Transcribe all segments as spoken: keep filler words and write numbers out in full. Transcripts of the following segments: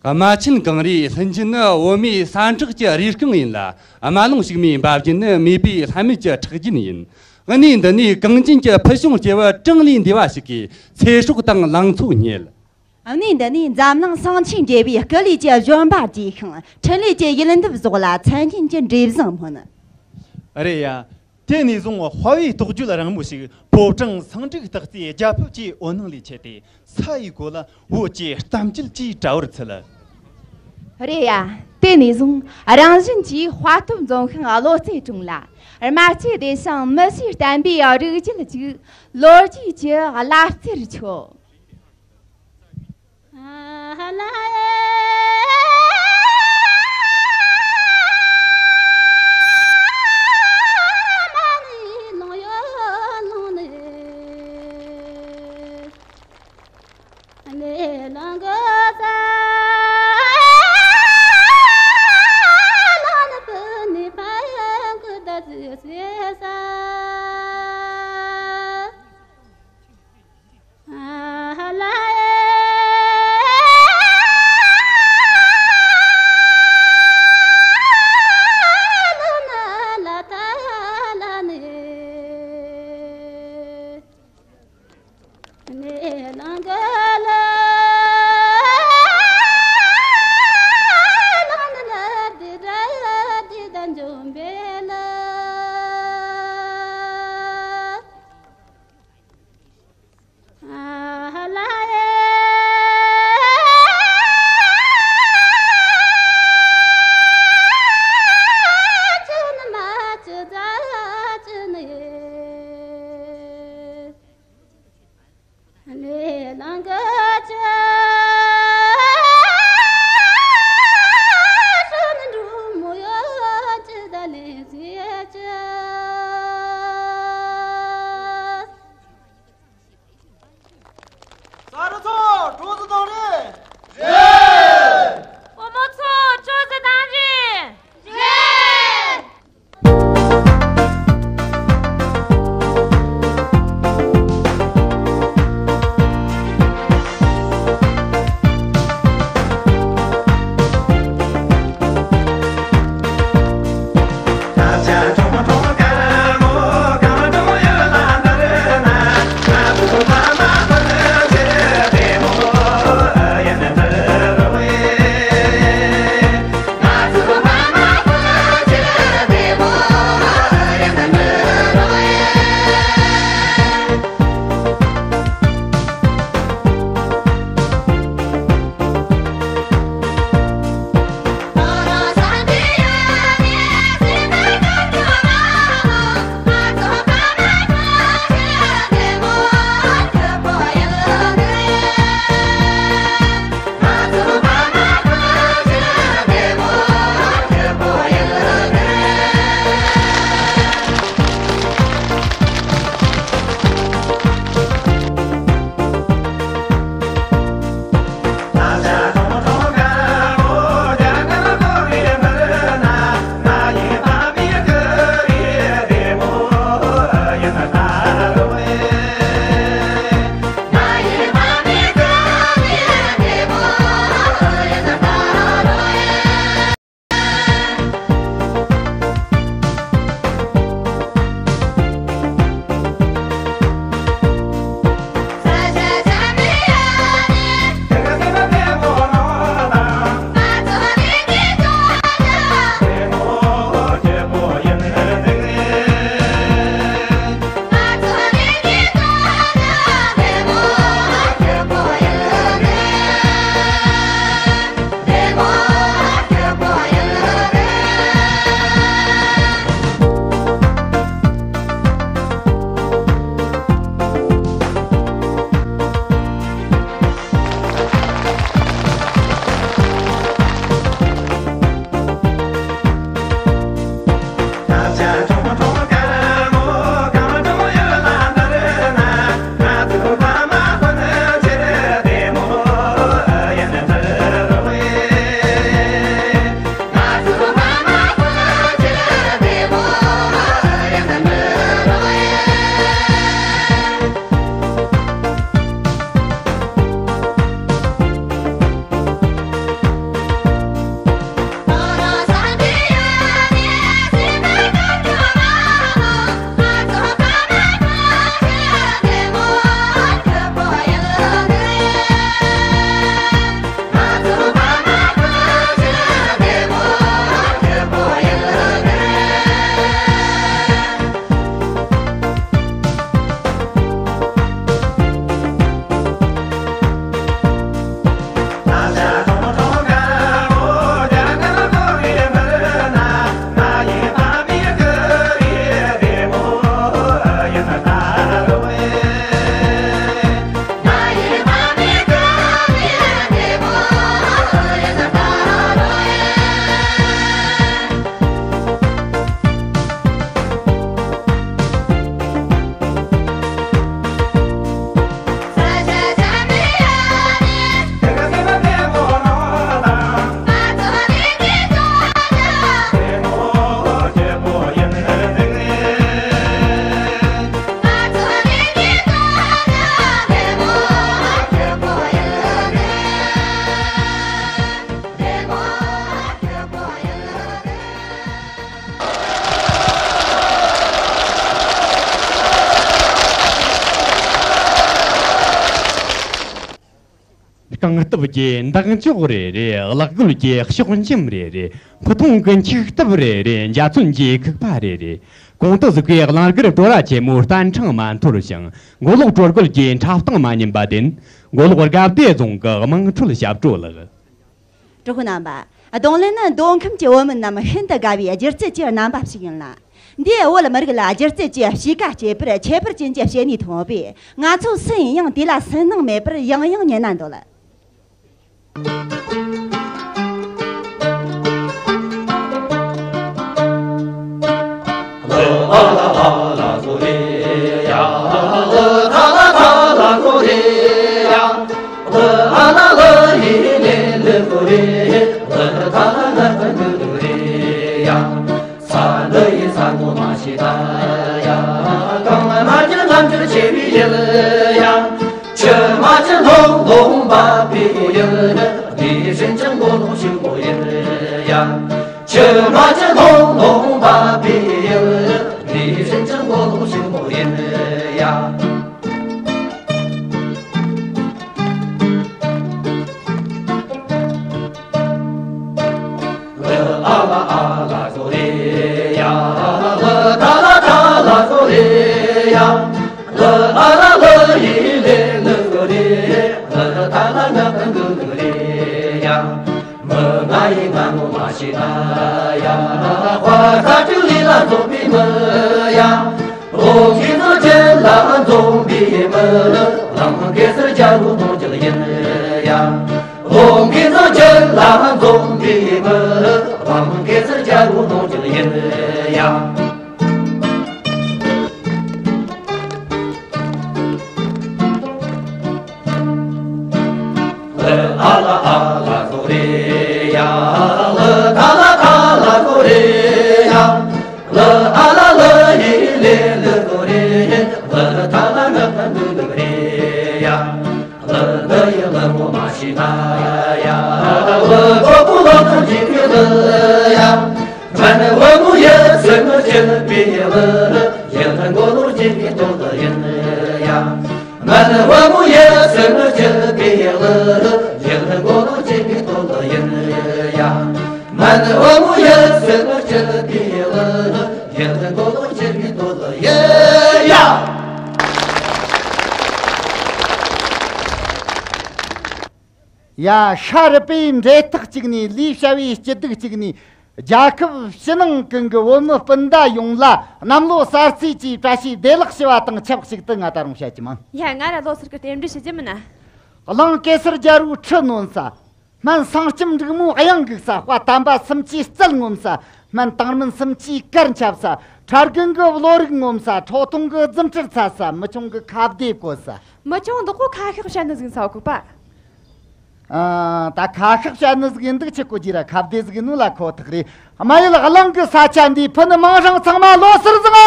རྨ་ཆེན་གངས་རིའི་ལྷུན་རྒྱུན་ནི་བོད་མིའི་ཟ་འཕྲུག་གི་རུས་རྐང་ཡིན་ལ། རྨ་ཀླུང་ཕྱུག་མོའི་འབབ་རྒྱུན་ནི་མེས་པོའི་ལྷད་མེད་ཀྱི་ཁྲག་རྒྱུན་ཡིན། གནས་འདི་ནས་གངས་ཅན་གྱི་ཕུལ་བྱུང་སྐྱེས་བུ་གྲངས་ལས་འདས་པ་ཞིག་གིས་ཚེ་སྲོག་དང་ལང་ཚོ་རྙེད། གནས་འདི་ནས་འཛམ་གླིང་ཞིང་ཆེན་བརྒྱད་པའི་སྐུ་ལུས་ཀྱི་བཞོན་པ་བགྱིས་ཤིང་། འཕྲིན་ལས་ཀྱི་ཡུལ་འདབ་ཟོག་ལ་མཚན་སྙན་གྱི་འབྲས་བཟང་སྨོན། རེད་ཡ། དེ་ནས་བཟུང་དཔའ་བོའི་རྟོགས་བརྗོད་རིང་མོ་ཞིག་ཕོ་བྲང་སེང་འབྲུག་སྟག་རྩེའི་རྒྱལ་ཕབ་ཀྱི་འོད་སྣང་ལས་མཆེད་དེ། ས་ཡི་གོ་ལ་བོད་ཀྱི་གཏམ་རྒྱུད་ཀྱིས་བཀྲ་བར་ཚུད། རེད་ཡ། དེ་ནས་བཟུང་རང་བཞིན་གྱིས་དཔའ་སྟོབས་འཛོམས་ཤིང་བློ་རྩེ་དྲང་ལ། རྨ་ཆུ་བདེ་ཞིང་མི་ཤེས་བསྟན་པའི་རིགས་རྒྱུད་ཅིག་ལོ་རྒྱུས་ཀྱི་བླ་རྩེར་མཆོད། རྐང་སྟབས་ཀྱི་འདེགས་འཇོག་རེ་རེ། ལག་རྒོལ་གྱི་གཤོག་འཇིམ་རེ་རེ། ཕུ་ཐུང་གི་འཁྱུག་སྟབས་རེ་རེ། འཇའ་ཚོན་གྱི་ཁུག་པ་རེ་རེ། གོང་དུ་གཟིགས་པའི་གླིང་དཀར་བྲོ་ར་ཆེན་མོའི་རྟ་འཕྲེང་མ་འཐོར་ཞིང་། མགོ་ལོག་སྒྲོ་རྒོད་ཀྱི་འཁྲབ་སྟངས་མ་ཉམས་པ་བདེན། མགོ་ལོག་དགའ་བདེ་རྫོང་གི་དམངས་ཁྲོད་ཞབས་བྲོ་ལགས། གྲོགས་པོ་རྣམ་པ། རྡུང་ལེན་ནི་མདོ་ཁམས་ཀྱི་བོད་མི་རྣམས་ཤིན་ཏུ་དགའ་བའི་སྒྱུ་རྩལ་གྱི་རྣམ་པ་ཞིག་ཡིན་ལ། འདིས་བོད་མི་རིགས་ལ་སྒྱུ་རྩལ་གྱི་གཤིས་ཀ་སྐྱེད་པར་ཁྱད་པར་ཅན་གྱི་བྱེད་ནུས་ཐོན་པས། ང་ཚོ་སུ་ཡིན་ཡང་དེ་ལ་སུན་སྣང་མེད་པར་ཡང་ཡང་ཉན་ན་འདོད། ས་འདི་ཡི་ས་ངོ་མ་ཤེས་ད་ཡ། གང་མ་གྱུར་ལམ་གྱུར་ཆེ་བའི་ཡུལ་ཡ། ཆུ་མ་གྱུར་ལྷུང་ལྷུང་འབབ་པའི་ཡུལ། དེ་བཞིན་གྱི་མགོ་ལོག་ཕྱུག་པོ་ཡིན་ཡ། ཆུ་མ་གྱུར་ལྷུང་ལྷུང་འབབ་པའི་ཡུལ། དེ་བཞིན་གྱི་མགོ་ལོག་ཕྱུག་པོ་ཡིན་ཡ། ལ་ཨ་ལ་ཨ་ལ་ཟོ་རེ་ཡ། ལ་ད་ལ་ད་ལ་ཟོ་རེ་ཡ། ལ་ཨ་ལ་ལ་ཡི་ལེ་ལ་ཟོ་རེ། ལ་ད་ལ་ང་ཕ་གི་ལ་རེ་ཡ། མི་ང་ཡི་ང་ངོ་མ་ཤེས་ན་ཡ། དཔའ་ས་ཅུ་ལི་ལ་ཟོ་པི་མི་ཡ། ལོ་གི་ཟོ་ཅན་ལ་འཛོམས་པི་མི། ལམ་གེ་སར་རྒྱལ་པོ་གདོང་རྒྱལ་ཡིན་ཡ། ལོ་གི་ཟོ་ཅན་ལ་འཛོམས་པའི་མི། ལམ་གེ་སར་རྒྱལ་པོ་གདོང་རྒྱལ་ཡིན་ཡ། ལ་ཨ་ལ་ཨ་ལ་ཟོ་རེ་ཡ། ལ་ད་ལ་ད་ལ་ཟོ་རེ་ཡ། ལ་ཨ་ལ་ལ་ཡི་ལེ་ལ་ཟོ་རེ། ལ་ད་ལ་ལ་ལ་ཟོ་རེ་ཡ། ལ་ལ་ཡི་ལ་ངོ་མ་ཤེས་ན་ཡ། ལ་གོ་གོ་ལ་ལ་ཇི་གི་ལ་ཡ། མན་བུ་མོ་ཡི་སེམས་བསྐྱེད་པའི་ལ། ཡི་ལ་མགོ་ལོག་ཇི་གི་དོ་ལ་ཡིན་ཡ། མན་བུ་མོ་ཡི་སེམས་བསྐྱེད་པའི་ལ། ཡི་ལ་མགོ་ལོག་ཇི་གི་དོ་ལ་ཡིན་ཡ། མན་བུ་མོ་ཡི་སེམས་བསྐྱེད་པའི་ལ། ཡི་ལ་མགོ་ལོག་ཇི་གི་དོ་ལ་ཡིན་ཡ། ཡ། ཤར་པའི་འབྲེལ་ཐག་གཅིག་ནས། ལས་བྱ་བའི་སྐྱིད་སྡུག་གཅིག་ནས། རྒྱལ་ཁབ་ཕྱི་ནང་ཀུན་གྱི་བོད་མི་སྤུན་ཟླ་ཡོངས་ལ་གནམ་ལོ་གསར་ཚེས་ཀྱི་བཀྲ་ཤིས་བདེ་ལེགས་ཞུ་བ་དང་ཆབས་ཅིག་ཏུ་ང་ད་རུང་བཤད་ཀྱི་མིན། ཡ། ང་ར་ལོ་སར་གི་རྟེན་འབྲེལ་ཞུ་རྒྱུ་མིན་ན། གླིང་གེ་སར་རྒྱལ་པོའི་ཁྲི་ནོན་ས། སྨན་སྲང་ལྕམ་འབྲུག་མོའི་གཡང་འགུགས་ས། དཔའ་དམ་པ་སུམ་ཅུའི་རྩལ་ངོམ་ས། སྨན་དང་སྨན་སུམ་ཅུའི་གར་འཆབ་ས། ཁྲ་རྒན་གྱི་བློ་རིག་ངོམ་ས། ཁྲོ་ཐུང་གི་རྫུ་འཕྲུལ་འཚལ་ས། མི་ཆུང་གི་ཁ་བདེ་བཀོད་ས། མི་ཆུང་འདི་ཁོ་ཁ་ཤགས་བཤད་ནི་ཟིག་ཡིན་ས་གོ་པ། ཨ། ད་ཁ་ཤགས་བཤད་ནི་ཟིག་ཡིན་འདུག་ཆི་གོ་རྒྱུ་ར། ཁ་བདེ་ཟིག་ཡིན་ནོ་ལ་ཁོ་ཐག་རེད། རྨ་ཡུལ་གླིང་གི་ས་ཆ་འདིའི་ཕུ་ནུ་མིང་སྲིང་ཚང་མ་ལོ་སར་བཟང་ཨ།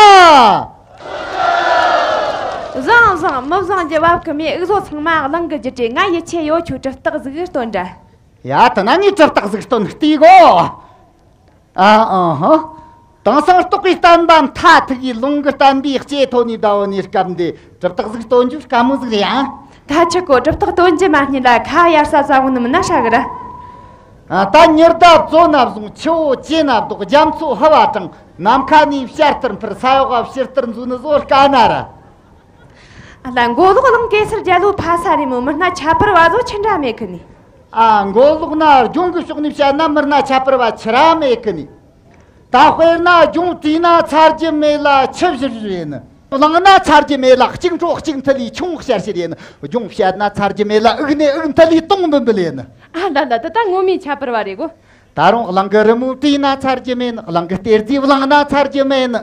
བཟང་བཟང་། མི་བཟང་རྒྱུ་བབ་གི་མེད། འུ་ཚོ་ཚང་མ་གླིང་གི་རྒྱུ་འབྲས། ང་ཡིད་ཆེས་ཡོད། ཁྱོད་གྲུབ་རྟགས་ཟིག་སྟོན་དྲ། ཡ། དེ་ན་ངས་གྲུབ་རྟགས་ཟིག་སྟོན་ལྟོས་གོ། ཨ་ཨ་ཧ། དེང་སང་རྟོགས་པའི་བསྟན་པ་མཐའ་ཐུག་གི། ལུང་གི་བསྟན་པའི་ལྕེ་ཐོན་ནས་ཟླ་བ་ནས་སྐབས་འདི་གྲུབ་རྟགས་ཟིག་སྟོན་རྒྱུ་དཀའ་མོ་ཟིག་རེད་ཨང་། ད་ཆི་གོ། གྲུབ་རྟགས་སྟོན་རྒྱུ་མ་རྙེད་ལ་ཁ་ཡར་ས་ས་བོ་ནི་མིན་ན་ཧྲ་གི་ར། ཨ། ད་ཉི་ཟླ་བཙོ་ན་བཟུང་། ཆུ་བོ་བཅོས་ན་ལྡོག་རྒྱ་མཚོ་ཧུ་བ་དྲངས། ནམ་མཁའ་ནས་བྱ་ལྟར་འཕུར། ས་འོག་ག་བྱི་ལྟར་འཛུལ་ནི་བཟོ་དཀའ་ན་ར། ཨ་ལ། མགོ་ལོག་གླིང་གེ་སར་རྒྱལ་པོའི་ཕ་ས་རེད་མོ། མི་སྣ་ཁྱད་པར་བ་ཟོ་ཆི་འདྲ་མེད་གི་ནི། ཨ། མགོ་ལོག་ན་ལྗོངས་གི་ཕྱོགས་ནས་བཤད་ན་མི་སྣ་ཁྱད་པར་བ་ཆི་ར་མེད་གི་ནི། ད་དཔེར་ན་ལྗོངས་བྲིས་ན་ཚར་རྒྱུ་མེད་ལ་ཆུ་བཞུར་བཞུར་ཡིན། གླིང་ན་ཚར་རྒྱུ་མེད་ལ་གཅིག་འཕྲོ་གཅིག་མཐུད་ལས་ཆུང་ཤར་ཤར་ཡིན། ལྗོངས་བཤད་ན་ཚར་རྒྱུ་མེད་ལ་འུག་ནས་འུག་མཐུད་ལས་དུང་འབུད་འབུད་ཡིན། ཨ་ལ་ལ། འདི་ད་ངོ་མའི་ཁྱད་པར་བ་རེད་གོ། ད་རུང་གླིང་གི་རི་མོ་བྲིས་ན་ཚར་རྒྱུ་མེད་ནི། གླིང་གི་གཏེར་རྫས་བླངས་ན་ཚར་རྒྱུ་མེད་ནི།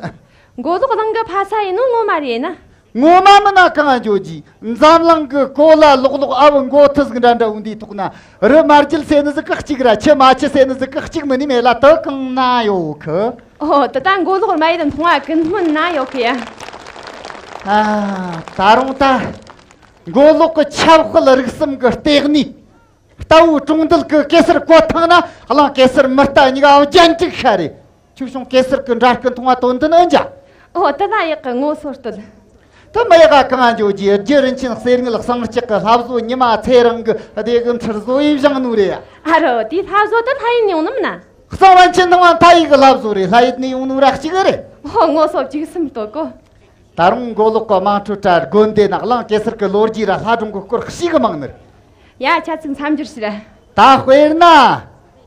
མགོ་ལོག་གླིང་གི་ཕ་ས་ཡིན་ནོ་ངོ་མ་རེད་ན། ངོ་མ་མིན་ན་གང་འགྱོ་རྒྱུ། འཛམ་གླིང་གི་གོ་ལ་ལོག་ལོག་ཨ་བུ་མགོ་ཐུ་ཟིག་འདྲ་འདྲ་འུ་འདིའི་ཐོག་ན་རི་དམར་རྒྱུད་ཟེར་ནི་ཟིག་གི་གཅིག་ར། ཆུ་མ་ཆུ་ཟེར་ནི་ཟིག་གི་གཅིག་མིན་ནི་མེད་ལ་དུ་གང་ན་ཡོད་གི། ཨོ། དེ་ད་མགོ་ལོག་རྨ་ཡུལ་མཐོང་བ་ཀུན་སྨོན་ན་ཡོད་གི་ཡ། ཨ། ད་རུང་ད་མགོ་ལོག་གི་ཆབ་དཔལ་རིག་གསུམ་གི་ལྟེ་གནས། རྟ་བོའི་གྲོང་རྡལ་གི་གེ་སར་བཀོད་ཐང་ན་གླིང་གེ་སར་མི་རྟ་གཉིས་ཀ་རྒྱན་དཀྲུག་ཤ་རེད། ཁྱོད་བྱུང་གེ་སར་གི་འདྲ་སྐུ་མཐོང་བ་དོན་ལྡན་ཨེ་འཇག་ཨོ། དེ་ལ་ཡག་གི་ངོ་སོ་བསྟོད། དུ་མི་ཡག་གང་འཇོག་རྒྱུ། རྒྱུ་རིན་ཆེན་གསེར་དངུལ་གསང་ལྕགས་ཀྱི་ལྷ་བཟོ། ཉི་མ་ཚེ་རིང་གི་སྡེ་གི་མཐུར་བཟོ་ཡིས་བཞེངས་ནོ་རེད། ཨ་རོ། དེའི་ལྷ་བཟོ་དུ་ལྷ་ཡིན་ཡོང་ནམ་ན། གསང་བན་ཆེན་ཐང་བ་མཐའ་ཡས་གི་ལྷ་བཟོ་རེད། ལྷ་ཡུལ་ནས་ཡོང་ནོ་ར་གཅིག་རེད། ཨོ། ངོ་སོ་བཅུ་གསུམ་ལྟོ་གོ། ད་རུང་མགོ་ལོག་གི་དམངས་ཁྲོད་དྲ་དགོན་སྡེ་ན་གླང་གེ་སར་གི་ལོ་རྒྱུས་ར་ལྷ་སྒྲུང་གི་སྐོར་ཞིག་གི་མང་ནི་རེད། ཡ། ཆ་ཚིག་མཚམས་སྦྱོར་ཞིག་ར། ད་དཔེར་ན།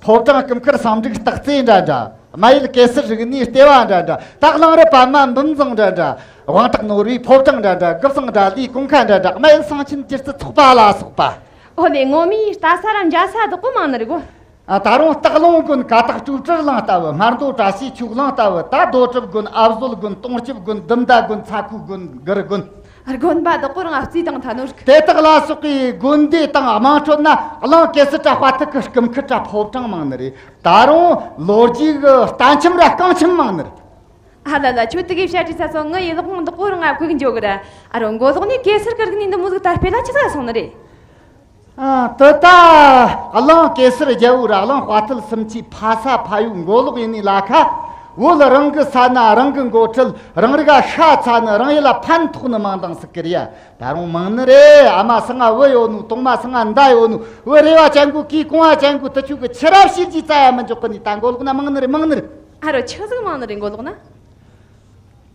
ཕོ་བྲང་སྐུ་མཁར་བསམ་འགྲིག་སྟག་རྩེ་འདྲ་འདྲ། རྨ་ཡུལ་གེ་སར་རིག་གནས་ལྟེ་བ་འདྲ་འདྲ། སྟག་གླང་རི་པདྨ་འབུམ་རྫོང་འདྲ་འདྲ། དབང་ཐང་ནོར་བུའི་ཕོ་བྲང་འདྲ་འདྲ། གུ་བཟང་འདྲ་ལའི་གོང་ཁ་འདྲ་འདྲ། རྨ་ཡུལ་གསང་ཆེན་སྒྱུ་རྩལ་ཚོགས་པ་ལ་སོགས་པ། ཨོ་ལེ། ངོ་མའི་ལྟ་ས་ར་འཇའ་ས་བདག་པོ་མང་ནི་རེད་གོ། ཨ། ད་རུང་སྟག་ལུང་དགོན་ཀ་དག་སྤྲོས་བྲལ་གླིང་ལྟ་བུ། སྨར་མདོ་བཀྲ་ཤིས་ཆོས་གླིང་ལྟ་བུ། ད་རྡོ་གྲུབ་དགོན། ཨ་བཟོད་དགོན། སྟོང་སྐྱིབས་དགོན། འདུམ་མདའ་དགོན། ཚ་ཁུ་དགོན། གུར་དགོན། དགོན་པ་བདག་པོ་རང་རྩིས་དང་ཐ་ནོར་གི། དེ་དག་ལ་སོགས་པའི་དགོན་སྡེ་དང་དམངས་ཁྲོད་ན་གླང་གེ་སར་དྲ་དཔའ་ཐུལ་གི་སྐུ་མཁར་དྲ་ཕོ་བྲང་མང་ནི་རེད། ད་རུང་ལོ་རྒྱུས་གི་རྟ་ཁྱིམ་ར་རྐང་ཁྱིམ་མང་ནི་རེད། ཨ་ལ་ལ། ཁྱོད་དེ་གའི་བཤད་དྲིས་ས་སོ་ངི་ཡི་ལོག་ངང་བདག་པོ་རང་ང་གོ་གི་འཇོག་གི་ར། ཨ་རོ། མགོ་ལོག་ནས་གེ་སར་གི་རིག་གནས་འདི་མོ་ཟིག་དར་སྤེལ་ལ་ཆི་ཟིག་སོང་ནི་རེད། ཨ། དེ་ད་གླང་གེ་སར་རྒྱལ་པོ་ར་གླང་དཔའ་ཐུལ་གསུམ་གྱི་ཕ་ས་ཕ་ཡུལ་མགོ་ལོག་ཡིན་ནི་ལ་ཁ། བོད་རང་གི་ས་ན་རང་གི་འགོ་ཁྲིད། རང་རིགས་ཤ་ཚ་ནི། རང་ཡུལ་ལ་ཕན་ཐོགས་ནི་མང་དང་ཟིག་གི་རེད་ཡ། ད་རུང་མང་ནི་རེད། ཨ་མ་སང་ང་བུ་ཡོད་ནོ། གདོང་མ་སང་ང་མདའ་ཡོད་ནོ། བུ་རེ་བ་ཅན་གོ་གི་གོང་བ་ཅན་གོ། དུ་ཆུ་གི་ཆི་ར་བྱིལ་གྱི་རྩ་ཡ་མི་འཇོག་གི་ནི། ད་མགོ་ལོག་ན་མང་ནི་རེད། མང་ནི་རེད། ཨ་རོ། ཆི་ཟིག་མང་ནི་རེད་མགོ་ལོག་ན།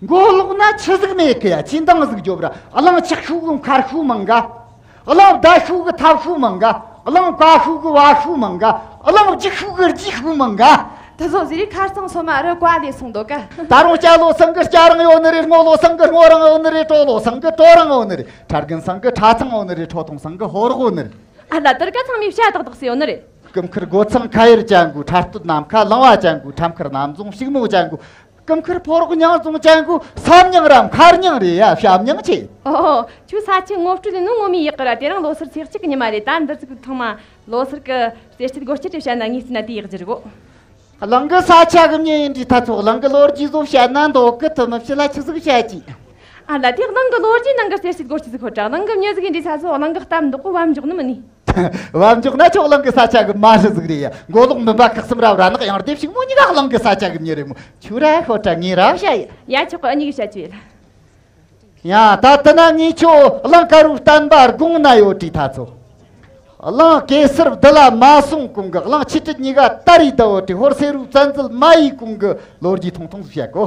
མགོ་ལོག་ན་ཆི་ཟིག་མེད་གི་ཡ། ཅི་འདང་ཟིག་རྒྱོབ་ར། གླང་ཆག་ཤུག་གི་མཁར་ཤུག་མང་ག། གླང་བདའ་ཤུག་གི་ཐབ་ཤུག་མང་ག། གླང་བཀའ་ཤུག་གི་བ་ཤུག་མང་ག། གླང་རྒྱུག་ཤུག་གི་རྒྱུག་ཤུག་མང་ག། དེ་ཚོ་ཟེར་རེ་ཁར་སང་སོ་མ་རི་བཀའ་ལས་སོང་འདུག་ག། ད་རུང་སྐྱ་ལོ་སང་གི་སྐྱ་རང་ཡོད་ནི་རེད། སྔོ་ལོ་སང་གི་སྔོ་རང་ཡོད་ནི་རེད། གྲོ་ལོ་སང་གི་གྲོ་རང་ཡོད་ནི་རེད། ཁྲ་རྒན་སང་གི་ཁྲ་ཚང་ཡོད་ནི་རེད། ཁྲོ་ཐུང་སང་གི་ཧོར་ཡོད་ནི་རེད། ཨ་ལ། དེར་ཀ་ཚང་མའི་བྱ་ཏག་ཏག་སེ་ཡོད་ནི་རེད། སྐུ་མཁར་སྒོ་ཚང་ཁ་ཡར་ཅན་གོ། ཁྲ་སྟོད་ནམ་མཁའ་གླིང་བ་ཅན་གོ། ཁྲ་མཁར་གནམ་རྫོང་ཕྱུག་མོ་ཅན་གོ། སྐུ་མཁར་ཕོ་རོག་ཉང་རྫོང་ཅན་གོ། ས་མྱང་ར་མཁར་མྱང་རེད་ཡ། བྱ་མྱང་ཆེ། ཨོ། ཁྱོད་ས་ཆ་ངོ་སྤྲོད་ལས་ནོ་ངོ་མའི་ཡག་གི་ར། དེ་རིང་ལོ་སར་ཚེས་གཅིག་གི་ཉི་མ་རེད། ད་འདི་ཚིག་ཐོག་མ་ལོ་སར་གི་རྩེད་སྤྲད་སྒོ་སྤྲད་དེ་བཤད་ན་ངས་བརྩིས་ན་དེ་ཡག་རྒྱུ་རེད་གོ། གླང་གི་ས་ཆ་གི་མྱི་ཡིན་དུས་ད་ཚོ་གླང་གི་ལོ་རྒྱུས་བཟོ་བཤད་ན་འདོད་གི། དུ་མི་ཕྱི་ལ་ཆི་ཟིག་བཤད་ཀྱི། ཨ་ལ། དེ་གླང་གི་ལོ་རྒྱུས་ནང་གི་རྩེད་སྤྲད་སྒོ་སྤྲད་ཟིག་ཁོ་དྲ། གླང་གི་མྱི་ཟིག་ཡིན་དུས་ད་ཚོ་གླང་གི་གཏམ་འདོག་གོ་བམ་འཇོག་ནི་མིན་ནི། བབ་འཇོག་ན་ཆོག། གླང་གི་ས་ཆ་གི་མ་རི་ཟིག་རེད་ཡ། མགོ་ལོག་མུན་པ་ཁག་གསུམ་ར་བྲ་ནག་ཡང་སྡེ་ཕྱུག་མོ་གཉིས་ཀ་གླང་གི་ས་ཆ་གི་མྱི་རེད་མོ། ཆུ་ར་ཤོ་ཏྲ་ངེ་ར་བྱ་ཡ། ཡ། ཆོག་གི། ཨ་གཉིས་གི་བྱ་ཆུ་ཡ་ལ། ཡ། ད་ལྟ་ན་ངས་ཁྱོད་གླང་དཀར་རུ་བསྟན་པ་དགོངས་ན་ཡོད་དྲིས་ཐ་ཚོ། གླང་གེ་སར་བདུད་ལ་མ་སོང་གོང་གི། གླང་ཆེ་ཁྲི་གཉིས་ཀ་དར་རི་ད་ཡོད་དྲིས། ཧོར་སེ་རུ་བཙན་འཛུལ་མ་ཡི་གོང་གི་ལོ་རྒྱུས་ཐུང་ཐུང་ཟིག་བཤད་གོ།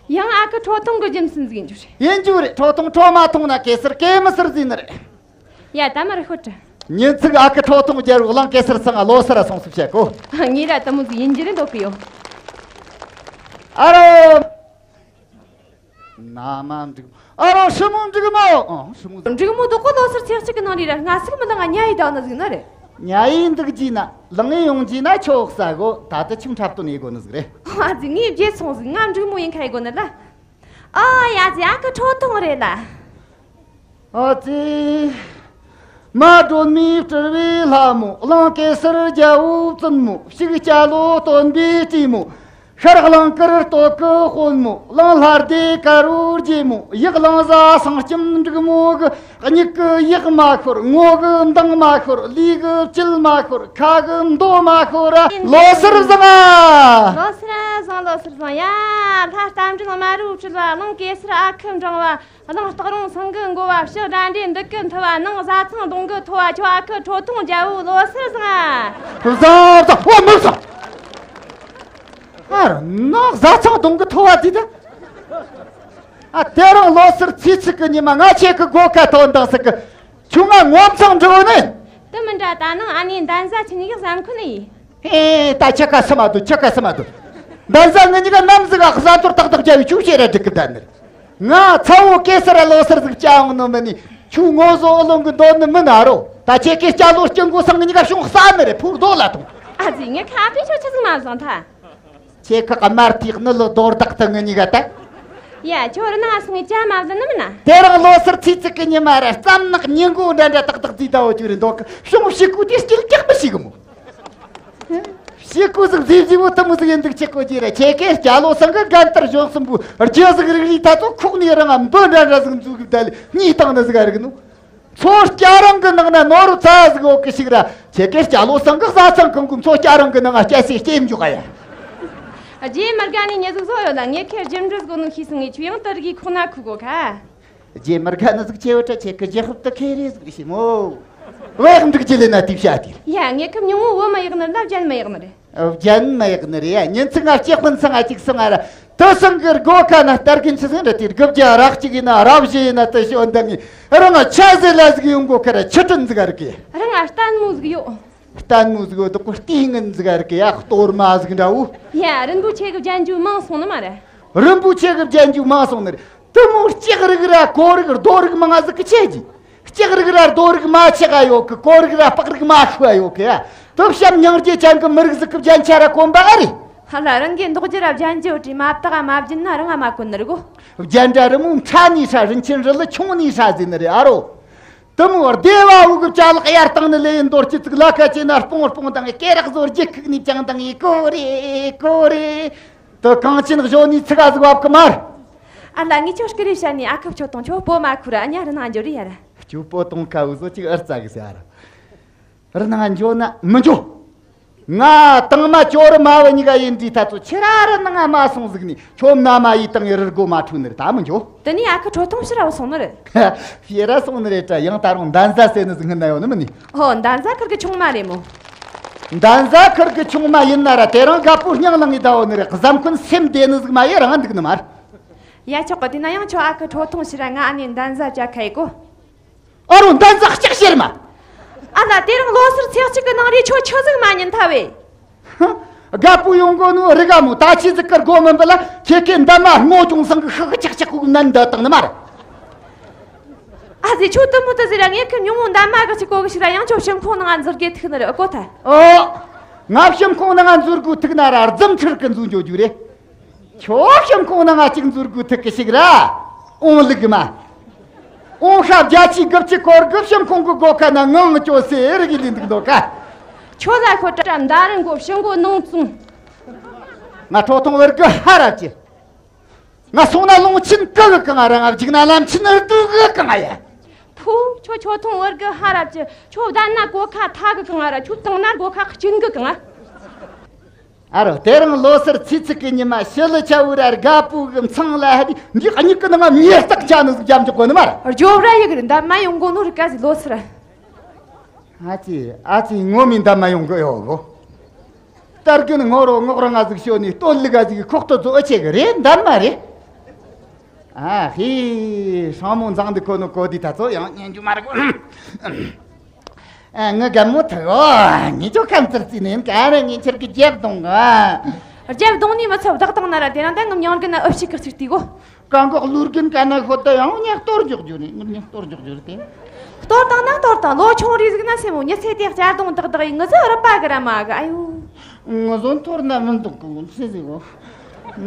ཡང་ཨ་ཁུ་ཁྲོ་ཐུང་གི་རྒྱུ་མཚན་ཟིག་ཡིན་རྒྱུ་རེད། ཡིན་རྒྱུ་རེད། ཁྲོ་ཐུང་ཁྲོ་མ་ཐུང་ན་གེ་སར་གེ་མི་སར་ཟིན་ནི་རེད། ཡ། ད་མར་ཤོད་དྲ། ཉིན་ཚིག་ཨ་ཁུ་ཁྲོ་ཐུང་རྒྱལ་བོ་གླང་གེ་སར་ཚང་ང་ལོ་སར་སོང་ཟིག་བཤད་གོ། ངས་ར་དེ་མོ་ཟིག་ཡིན་རྒྱུ་རེད་འདོད་གི་ཡོད། ཨ་རོ། ན་མ་འབྲུག་མོ། ཨ་རོ། ཧྲི་མོ་འབྲུག་མོ། ཨ། ཧྲི་མོ་ཟིག། འབྲུག་མོ་དོ་གོ་ལོ་སར་ཚེས་གཅིག་གི་ནང་རེད་ར། ང་སུག་མི་ལ་ང་ཉ་ཡི་ད་ནི་ཟིག་ན་རེད། ཉ་ཡི་འདུག་རྒྱུ་ན་ལང་ཡི་ཡོང་རྒྱུ་ན་ཆོག་ས་གོ། ད་ལྟ་ཆུང་འཁྲབ་སྟོན་ཡེ་གོ་ནི་ཟིག་རེད། ཨ་ཙི། ངས་བརྗེད་སོང་ཟིག། ང་འབྲུག་མོ་ཡིན་ཁ་ཡེ་གོ་ནི་ལ། ཨ་ཡ་ཙི། ཨ་ཁུ་ཁྲོ་ཐུང་རེད་ལ། ཨ་ཙི། མ་སྒྲོལ་མའི་སྤྲུལ་བའི་ལྷ་མོ། གླང་གེ་སར་རྒྱལ་བོའི་བཙུན་མོ། ཕྱུག་སྐྱ་ལོ་སྟོན་པའི་སྲས་མོ། ཤར་གླིང་དཀར་སྟོད་ཀྱི་དཔོན་མོ། གླང་ལྷ་སྡེ་དཀར་བོའི་རྗེ་མོ། ཡག་གླང་བཟའ་གསང་སྐྱོང་འབྲུག་མོ་གི། མྱིག་གི་ཡག་མ་ཤོར། ངོ་གི་མདངས་མ་ཤོར། ལུས་གི་བཅུད་མ་ཤོར། ཁ་གི་མདོག་མ་ཤོར་ར། ལོ་སར་བཟང་ང་། ལོ་སར་བཟང་། ལོ་སར་བཟང་། ཡ། ལྷ་རྟ་མགྲིན་དམར་པོའི་སྤྲུལ་བ། གླང་གེ་སར་ཨ་ཁུ་འབྲིང་བ། གླང་སྟག་རོང་སེང་གེ་འགོ་བ། ཕྱི་དགྲ་འདྲེ་འདུལ་གི་མཐུ་བ། ནང་བཟའ་ཚང་གདོང་གི་ཐོ་བ། ཁྱོད་ཨ་ཁུ་ཁྲོ་ཐུང་རྒྱལ་བོ་ལོ་སར་བཟང་ང་། བཟང་བཟང་། ཨོ་མི་བཟང་། ཨ། ནང་བཟའ་ཚང་གདོང་གི་ཐོ་བ་དེ་ད། ཨ། དེ་རིང་ལོ་སར་ཚེས་གཅིག་གི་ཉི་མ་ང་ཁྱེད་ཀྱི་སྒོ་ཁ་ཐོན་དང་ཟིག་གི། ཁྱོད་ང་ངོ་མཚང་འདྲི་བོ་ནི། དེ་མི་འདྲ། ད་ནངས་ཨ་ནེ་འདན་བཟའ་ཁྱེད་གཉིས་ཀྱི་བཟའ་འཁོན་ནི་ཡིན། ཨེ། ད་ཁྱེད་ཀ་སུ་མ་འདུག། ཁྱེད་ཀ་སུ་མ་འདུག། འདན་བཟའ་ངེད་གཉིས་ཀ་ནམ་ཟིག་ག་བཟའ་འཐོར་ཏག་ཏག་རྒྱབ་བའི་ཁྱོད་བཤད་ར་འགྲིག་གི་ད་ནི། ང་ཚ་བོ་གེ་སར་ལོ་སར་ཟིག་བཅའ་འོང་ནི་མིན་ནི། ཁྱོད་ངོ་བཟོ་ཨུ་ལོང་གི་འདོད་ནི་མིན་ཨ་རོ། ད་ཁྱེད་ཀའི་སྐྱ་ལོ་སྐྱིད་མགོ་སང་ངེད་གཉིས་ཀ་གཞུང་གསར་ནི་རེད། ཕུག་རྡོ་ལ་ཐོངས། ཨ་ཙི། ངས་ཁ་ཨ་ཕས་ཁྱོད་ཆི་ཟིག་མ་བཟང་ཐལ། ཁྱེད་ཁ་དམར་ཐིག་ནི་ལོ་རྡོར་བདག་ཏུ་ངེད་གཉིས་ཀ་ད། ཡ། ཁྱོད་རི་ནང་སོང་ངས་ཇ་མ་བཟི་ནི་མིན་ན། དེ་རིང་ལོ་སར་ཚེས་གཅིག་གི་ཉི་མ་ར་རྩམ་ནག་ཉིན་གོ་འདྲ་འདྲ་ཏག་ཏག་རྫིས་ད་བོ་ཅིག་རེད་འདོད་གི། གཞུང་ཕྱི་གོ་དེ་སྐྱིད་ཀྱག་མི་ཤེས་གི་མོ། ཕྱི་གོ་ཟིག་རྫིས་རྫིས་བོ་དུ་མོ་ཟིག་ཡིན་འདུག་ཆེ་གོ་ཅི་ར། ཁྱེད་ཀའི་སྐྱ་ལོ་སང་གི་རྒན་དར་གཞོན་གསུམ་པོ་རྒྱུ་ཟིག་རིག་རིག་ད་ཚོ་ཁོག་ནས་རང་ང་འབུ་འདྲ་འདྲ་ཟིག་འཛུགས་གི་ད་ལི་གཉིས་བཏང་ནི་ཟིག་ཨ་རིག་ནོ། ཚོ་སྐྱ་རང་གི་ནང་ན་ནོར་ཚ་ཟིག་ཡོད་གི་ཞིག་ར། ཁྱེད་ཀའི་སྐྱ་ལོ་སང་གི་བཟའ་ཚང་གང་གི་ཚོ་སྐྱ་རང་གི་ནང་ང་སྐྱ་སེ་སྐྱེ་འཇུག་ག་ཡ། རྗེས་མར་དགའ་ནས་ཉེ་ཟིག་བཟོ་ཡོད་ལ། ངས་ཁེར་རྒྱུ་འབྲས་དགོ་ནོ་ཤེས་སོང་ངས། ཁྱོད་ཡང་དུ་རིག་གི་ཁོག་ན་ཁུག་གོ་ཁ། རྗེ་མི་དགའ་ནི་ཟིག་ཆེ་བ་ཏྲ་ཆེ་གི་རྗེ་ཧབ་ཏུ་ཁེ་རེ་ཟིག་རེ་ཤི་མོ། བས་འདུག་ཅི་ལེ་ན་དེ་བྱ་དེ། ཡ་ངེད་ཁམ་ཉུང་ངུ་བོ་མ་ཡག་ནི་ལ་རྒྱན་མ་ཡག་ནི་རེད། རྒྱན་མ་ཡག་ནི་རེད་ཡ། ཉིན་ཚང་ང་སྐྱེ་དཔོན་ཚང་ང་གཅིག་སོང་ང་ར། དུ་སང་གི་སྒོ་ཁ་ན་སྟར་གིན་ཆི་སང་ར་དེ་དགུ་བརྒྱ་རག་གཅིག་ཡིན་ན་རབ་བཞི་ཡིན་ན་དུ་ཤོ་འདང་ངི་རང་ང་ཆ་ཟེ་ལ་ཟིག་ཡོང་གོ་ཁ་ར་ཆི་ཏྲིན་ཟིག་ཨ་རུ་གི། རང་ང་ལྟད་མོ་ཟིག་ཡོད། ལྟད་མོ་ཟིག་ཡོད་དོ་ལྟས་ངན་ཟིག་ཨ་རུ་གི་ཡ། གཏོར་མ་ཟིག་འདྲ་བོ། ཡ་རིན་པོ་ཆེ་གི་རྒྱན་རྒྱུ་མང་སོང་ནི་མ་རེད། རིན་པོ་ཆེ་གི་རྒྱན་རྒྱུ་མང་སོང་ནི་རེད། དུ་མོ་ལྕགས་རིགས་ར་གོ་རིགས་རྡོ་རིགས་མང་ང་ཟིག་གི་ཆེ་གི། ལྕགས་རིགས་ར་རྡོ་རིགས་མ་ཆེ་ག་ཡོད་གི། གོ་རིགས་ར་པགས་རིགས་མ་ཤུ་ག་ཡོད་གི། དུ་བཤམ་སྙིང་རྗེ་ཅན་གི་མི་རིགས་ཟིག་གི་རྒྱན་ཆ་ར་གོན་པ་ཨ་རེད། ཧ་ལ་རང་གི་མདོག་རྒྱུ་ར་རྒྱན་རྒྱུ་བྲིས་མ་བཏགས་མ་བརྒྱུད་ན་རང་ང་མ་གོན་ནི་རེད་གོ། རྒྱན་འདྲ་རི་མོ་ཕྲ་ནི་ཧྲ་རིན་ཆེན་རི་ལི་ཆུང་ནི་ཧྲ་ཟེར་ནི་རེད་ཨ་རོ། དུ་མོ་སྡེ་བ་འུ་གི་ཅ་ལག་གཡར་བཏང་ནི་ལེ་ཡིན་འདོར་ཅི་ཙིག་ལ་ཁ་ཅེ་ན་སྤོང་སྤོང་དང་སྐེ་རགས་བཟོ་རྒྱུ་ཁུག་ནི་ཅང་དང་ཡི་གོ་རེ་གོ་རེ། དུ་གང་ཅི་ནག་ཞོ་ནི་ཚིག་ག་ཟིག་བབ་གི་མར། ཨ་ལ་ངས་ཁྱོད་སྐུ་རེ་བཤད་ནི་ཨ་ཁུ་ཆོ་དང་ཁྱོད་སྤོ་མ་ཁུ་ར་ཨ་ཉ་རི་ན་འགྱོ་རི་ཡ་ར། ཁྱོད་སྤོ་དང་ཁ་འུ་ཟོ་ཅིག་ཨར་ཙ་གི་ཟེར་ར། རི་ན་འགྱོ་ན་མི་འགྱོ། ང་དང་མ་ཅོ་རི་མ་བུ་གཉིས་ཀ་ཡིན་འདྲི་ད་ཚོ་ཁྱེད་ར་རི་ན་ང་མ་སོང་ཟིག་ནི་ཁྱོད་ན་མ་ཡི་དང་ཡི་རི་སྒོ་མ་འཁྲུ་ནི་རི་ད་མི་འགྱོ། དེ་ནས་ཨ་ཁུ་ཁྲོ་ཐུང་ཕྱིར་ར་སོང་ནི་རེད། ཕྱིར་ར་སོང་ནི་རེད་དྲ་ཡང་ད་རུང་འདན་ཟ་ཟེར་ནི་ཟིག་སྔུན་ན་ཡོད་ནི་མིན་ནི། ཨོ་འདན་ཟ་ཁུར་གི་ཆུང་མ་རེད་མོ། འདན་ཟ་ཁུར་གི་ཆུང་མ་ཡིན་ན་ར་དེ་རིང་དགའ་པོ་སྙིང་ལངས་ངེ་ད་འོ་ནི་རེད། གཟམ་ཁུན་སེམས་བདེ་ནི་ཟིག་མ་ཡི་རང་འདུག་ནི་མ་རེད། ཡ་ཆོག་གི་དེ་ན་ཡང་ཁྱོད་ཨ་ཁུ་ཁྲོ་ཐུང་ཕྱིར་ར་ང་ཨ་ནེ་འདན་ཟ་བཅའ་ཁ་ཡི་གོ། ཨ་རོ་འདན་ཟ་ལྕགས་བཤེར་མ། ཨ་ལ་དེ་རིང་ལོ་སར་ཚེས་གཅིག་གི་ནང་རེ་ཁྱོད་ཆི་ཟིག་མ་ཉན་ཐལ་བས། ཧ། དགའ་པོ་ཡོང་གོ་ནོ་རི་ག་མོ་ད་ཆི་ཟིག་གི་སྒོ་མིན་པ་ལ་ཁྱེད་ཀྱི་འདན་མ་སྔོ་ཅུང་སང་གི་ཤི་གི་ཅག་ཅག་གུག་ནན་འདི་དང་ནི་མ་རེད། ཨ་ཟེ་ཁྱོད་དུ་མོ་དུ་ཟེར་ར་ངས་ཁི་ཉུང་ངུ་འདན་མ་གི་ཅིག་གོ་གི་ཞིག་ར་ཡང་ཁྱོད་ཤིང་ཁོང་ནང་ང་འཛུལ་གེ་ཐུག་ནི་རེད་ཨ་གོ་ཐལ། ཨོ། ང་ཤིང་ཁོང་ནང་ང་འཛུལ་དགོས་ཐུག་ན་ར་རྫུམ་ཁྲིར་གི་འཛུལ་འཇོག་རྒྱུ་རེད། ཁྱོད་ཤིང་ཁོང་ནང་ང་གཅིག་འཛུལ་དགོས་ཐུག་གི་ཞིག་ར། ཨོང་ལུག་མ། ཨོང་ཤ་བརྒྱ་ཆའི་དགུ་བཅུ་སྐོར་གི་ཤིང་ཁོང་གི་སྒོ་ཁ་ན་ངང་སྐྱོ་སེ་རི་གི་ལི་འདུག་འདོད་ཀ། ཁྱོད་ལ་ཁོ་ཏྲ་མདའ་རིང་གོ་ཤིང་གོ་ནང་བཙུན། ང་ཁྲོ་ཐུང་བར་གི་ཧ་ར་ཅི། ང་སོང་ན་ལུང་ཆེན་ཀི་གི་གང་ར་ང་བརྒྱུག་ན་ལམ་ཆེན་རྡུ་གི་གང་ཡ། ཐུ། ཁྱོད་ཁྲོ་ཐུང་བར་གི་ཧ་ར་ཅི། ཁྱོད་བསྡད་ན་གོ་ཁ་ཐ་གི་གང་ར་ཁྱོད་བཏང་ན་གོ་ཁ་གཅིན་གི་གང་ཨ། ཨ་རོ་དེ་རིང་ལོ་སར་ཚེས་གཅིག་གི་ཉི་མ་ཞི་ལི་ཆ་བུ་ར་དགའ་པོ་གི་མཚང་ལ་ཧ་དི་འདི་གཉིས་ཀི་ནང་ང་མྱི་སྟག་ཆ་ནི་ཟིག་རྒྱབ་འཇོག་གོ་ནི་མ་ར། རྒྱོབ་ར་ཡི་གི་རི་འདབ་མ་ཡོང་གོ་ནོ་རི་ཀ་ཟི་ལོ་སར། ཨ་ཙི་ཨ་ཙི་ངོ་མི་འདབ་མ་ཡོང་གི་ཡོད་གོ། སྟར་གིན་ངོ་རོ་ངོག་རང་ང་ཟིག་ཤོད་ནི་སྟོད་ལུག་ག་ཟིག་ཁོག་ཏུ་རྫོགས་ཆེ་གི་རེད་འདབ་མ་རེད། ཨ་ཧི། སྲང་མོ་མཛངས་འདི་ཁོ་ནོ་གོ་དི་ད་ཚོ་ཡང་ཉན་རྒྱུ་མ་རེད་གོ། ཨ་ངི་རྒན་མོ་ཐུ་ཨོ་ངི་ཅོ་ཁམ་ཙིར་ཙི་ནེམ་ག་རེ་ངི་ཁྱེར་གི་རྒྱབ་གདོང་ཨ། རྒྱབ་གདོང་ནི་མི་ཚབ་བདག་དང་ན་ར་དེ་རང་ད་ངམ་ཉང་གི་ན་ཨུབ་ཤི་གི་ཚིག་དི་གོ། རྐང་འགོག་ལུར་གིན་ཀ་ན་ཤོད་ད་ཡང་ངས་གཏོར་འཇོག་རྒྱུ་རེད། ངས་གཏོར་འཇོག་རྒྱུ་རེད་དེ། གཏོར་དང་ན་གཏོར་དང་ལོ་ཆུང་རེ་ཟིག་ན་སེ་མོ་ཉི་ཚེ་དེ་གཅར་རྡུང་དག་དག་ཡིན་ངི་ཟི་རུ་པ་གི་ར་མ་གི་ཨ་ཡོ། ངི་ཟོ་འཐོར་ན་མི་འདུག་གི་སེ་ཟིག་གོ།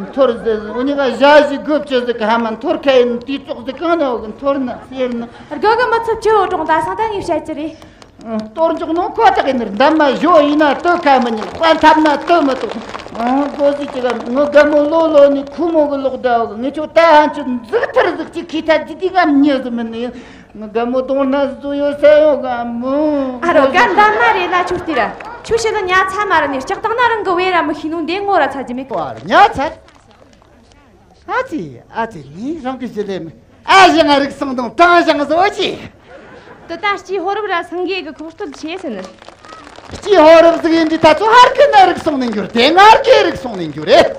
འཐོར་ཟེ་ཟི་འུ་ཉི་ག་ཞ་ཞི་དགོས་ཆེ་ཟིག་གི་ཧ་མ་འཐོར་ཁ་ཡིན་དུས་ཙོག་ཟིག་གང་ན་འོ་གི་འཐོར་ན་སེར་ན། དགོས་གི་མི་ཚུབ་ཆུ་བོ་གྲོང་ད་སང་ད་ངས་བཤད་ཀྱི་རེད། གཏོར་འཇོག་ནོ་ཁོ་ཐག་ཡིན་ནི་འདབ་མ་ཞོ་ཡིན་ན་ལྟོས་ཁ་མི་ཉན། དཔའ་འཐབ་ན་ལྟོས་མི་ཐུབ། ཨང་གོ་ཟི་ཅི་ག་ངོ་དགའ་མོ་ལོ་ལོ་ནི་ཁུ་མོ་གི་ལོག་ད་འོ་གི་ངེ་ཆོ་ད་ཧན་ཆི་འཛུག་ཐར་ཟིག་ཅི་ཁི་ཐ་ཇི་དི་ག་མྱི་ཟི་མི་ནི། ང་དགའ་མོ་གདོང་ན་ཟི་ཡོད་ས་ཡོད་ག་མོ། ཨ་རོ་ག་འདབ་མ་རེད་ན་ཆུ་ཏི་ར། ཆུ་ཤི་ལ་ཉ་ཚ་མ་ར་ནི་ལྕགས་དང་ན་རང་གི་བེ་ར་མི་ཤི་ནུ་འདེ་ངོ་ར་ཚ་ཇི་མེད་གོ། ཉ་ཚ། ཨ་ཙི་ཨ་ཙི་ངས་རང་གི་ཞི་ལས་མི་ཨ་ཞང་ང་རིག་སོང་དང་དང་ཞང་བཟོ་ཅི། དེ་ལྟ་སྤྱི་ཧོ་རབ་ར་སངས་རྒྱས་ཀྱི་ཁོག་སྟོད་ཆེ་ཟེར་ནི། སྤྱི་ཧོ་རབ་ཟིག་ཡིན་དུས་ད་ཚོ་ཧར་གི་ན་རིག་སོང་ནི་འགྱུར་དེ་ངར་གི་རིག་སོང་ནི་འགྱུར་རེད།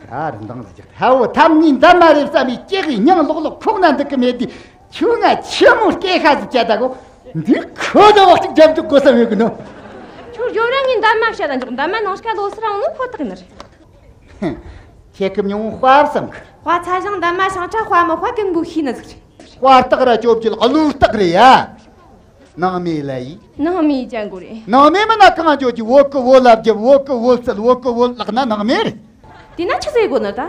ཨ་རི་འདང་ལ་ཅིག་ཧ་བོ་ཐམ་གཉིས་འདབ་མ་རེད་བསམ་པའི་སྐྱེ་གི་མྱིང་ལོག་ལོག་ཁོག་ན་འདུག་གི་མེད་དུས་ཁྱོད་ང་ཆི་མོ་སྐྱེ་ཤ་ཟིག་བྱ་ད་གོ། འདི་ཁོ་ད་བ་ཅིག་རྒྱབ་འཇུག་དགོས་བསམ་ཡོད་གི་ནོ། ཁྱོད་རྒྱོབ་ར་ངས་འདབ་མ་བཤད་ད་འཇོག་འདབ་མ་ནང་ཤ་ལོ་སི་རང་ནི་ཁོ་ཐག་ནི་རེད། ཁྱེད་ཀྱི་མྱོང་དཔའ་བསམ་གི། དཔའ་ཚ་ཞང་འདབ་མ་ཞང་ཁྲ་དཔའ་མི་དཔའ་ཀུན་པོ་ཤེས་ནི་ཟིག་རེད། དཔའ་རྟགས་ར་བཅོ་བརྒྱད་བློ་རྟགས་རེད་ཡ། ནང་མི་ལ་ཡིས། ནང་མི་ཡིས་ཅང་གོ་རེད། ནང་མི་མིན་ན་གང་བརྗོད་ཀྱི་བོད་ཀྱི་བོད་ལ་བརྒྱབ། བོད་ཀྱི་བོད་ཚལ། བོད་ཀྱི་བོད་ལག་ན་ནང་མི་རེད། དེ་ན་ཆི་ཟེར་དགོས་ནི་ད།